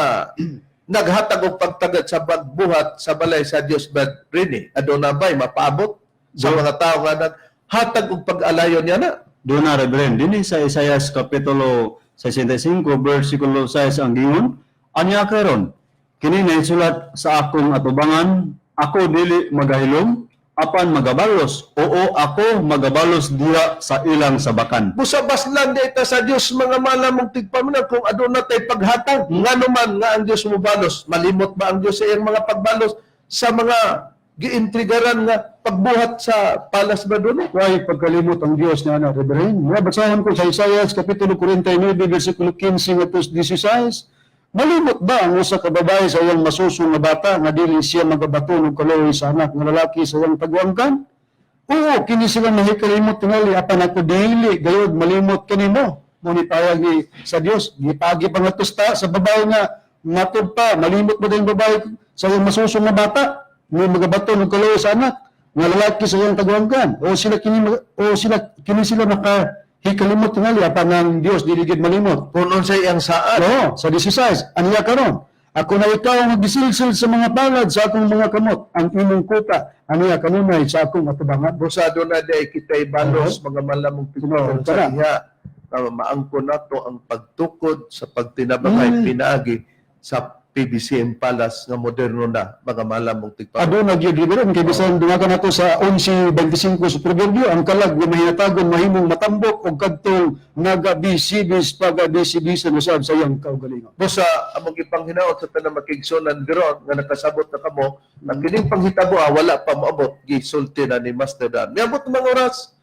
naghatag og pagtagad sa pagbuhat sa balay sa Dios, Brad Rini? Aduna bay mapaabot sa mga tao nga naghatag og pag-alayon niya na? Doon na, Reverend, dinhi sa Isaias Kapitulo 65, versikulo 6 ang gingon, "Anya karon, kini naisulat sa akong atubangan, ako dili magahilom, apan magabalos, oo ako magabalos diha sa ilang sabakan." Busa baslan di ta sa Dios, mga malamong tigpaminaw, kung aduna tay paghatag. Ngano man nga ang Dios mobalos? Malimot ba ang Dios sa iyang mga pagbalos sa mga giintrigaran nga pagbuhat sa palas ba doon? Why pagkalimot ang Dios na ana, Reverend? Nga basahan ko sa Isaias Kapitulo 49 versikulo 15 ngadto 16. "Malimot ba ang usa ka babae sa iyang masusong nga bata nga dili siya magabaton og kaluoy sa anak nga lalaki sa iyang tagwangkan? Oo, kini sila mahikalimot tingali apan ako dili gayud malimot kanimo." Mo ni payag ni sa Dios, gipagi pa nga tusta sa babae nga matud pa malimot ba din babae sa iyang masusong nga bata nga magabaton og kaluoy sa anak nga lalaki sa iyang tagwangkan? O sila kini sila makahikalimot tingali apan ang Dios dili gid malimot. Kung unsay iyang saad. Oo, sa 16, "Aniya karon, ako na ikaw ang magdisilsil sa mga palad sa akong mga kamot, ang imong kuta, aniya kanunay sa akong atubangan." Busa aduna di ay kitay balos, mga malamong Tinuod tigpaminaw, sa ka na. iya nga maangkon nato ang pagtukod sa pagtinabangay pinaagi sa PBCM Palace nga moderno na, mga malamong tigpaminaw. Aduna gyud, Reverend, kay bisan dungagan nato sa 11:25 sa Proverbio, ang kalag nga mahinatagon mahimong matambok og kadtong nagabisibis pagabisibisan usab sa iyang kaugalingon. Busa among ipanghinaot sa tanang makigsunan giron nga nakasabot na kamo ang kining panghitabo, wala pa moabot, gisulti na ni Master Dan. Miabot ng mga oras.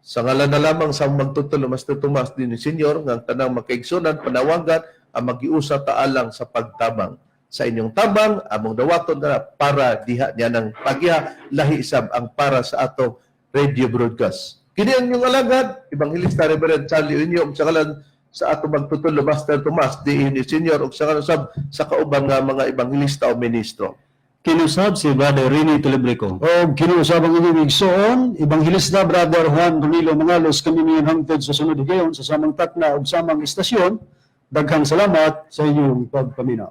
Sa ngalan na lamang sa magtutulo Master Tomas din ni Senyor nga ang tanang makigsunan panawagan ang magiusa taalang sa pagtabang sa inyong tabang among dawaton na para diha niya ng pagya lahi sab ang para sa atong radio broadcast. Kini ang inyong alagad, Ebanghelista Reverend Charlie Unyo, ug sa ngalan sa atong magtutulo Master Tomas D. Inyo Senior ug sa ngalan sab sa kauban nga mga ebanghelista o ministro. Kinusab si Brother Rini Tulibrico. O kiniusab ang inyong igsoon, Ebanghelista Brother Juan Ramilo Mangalos, kami niyon hangtod sa sunod higayon sa samang takna ug samang istasyon. Daghang salamat sa inyong pagpaminaw.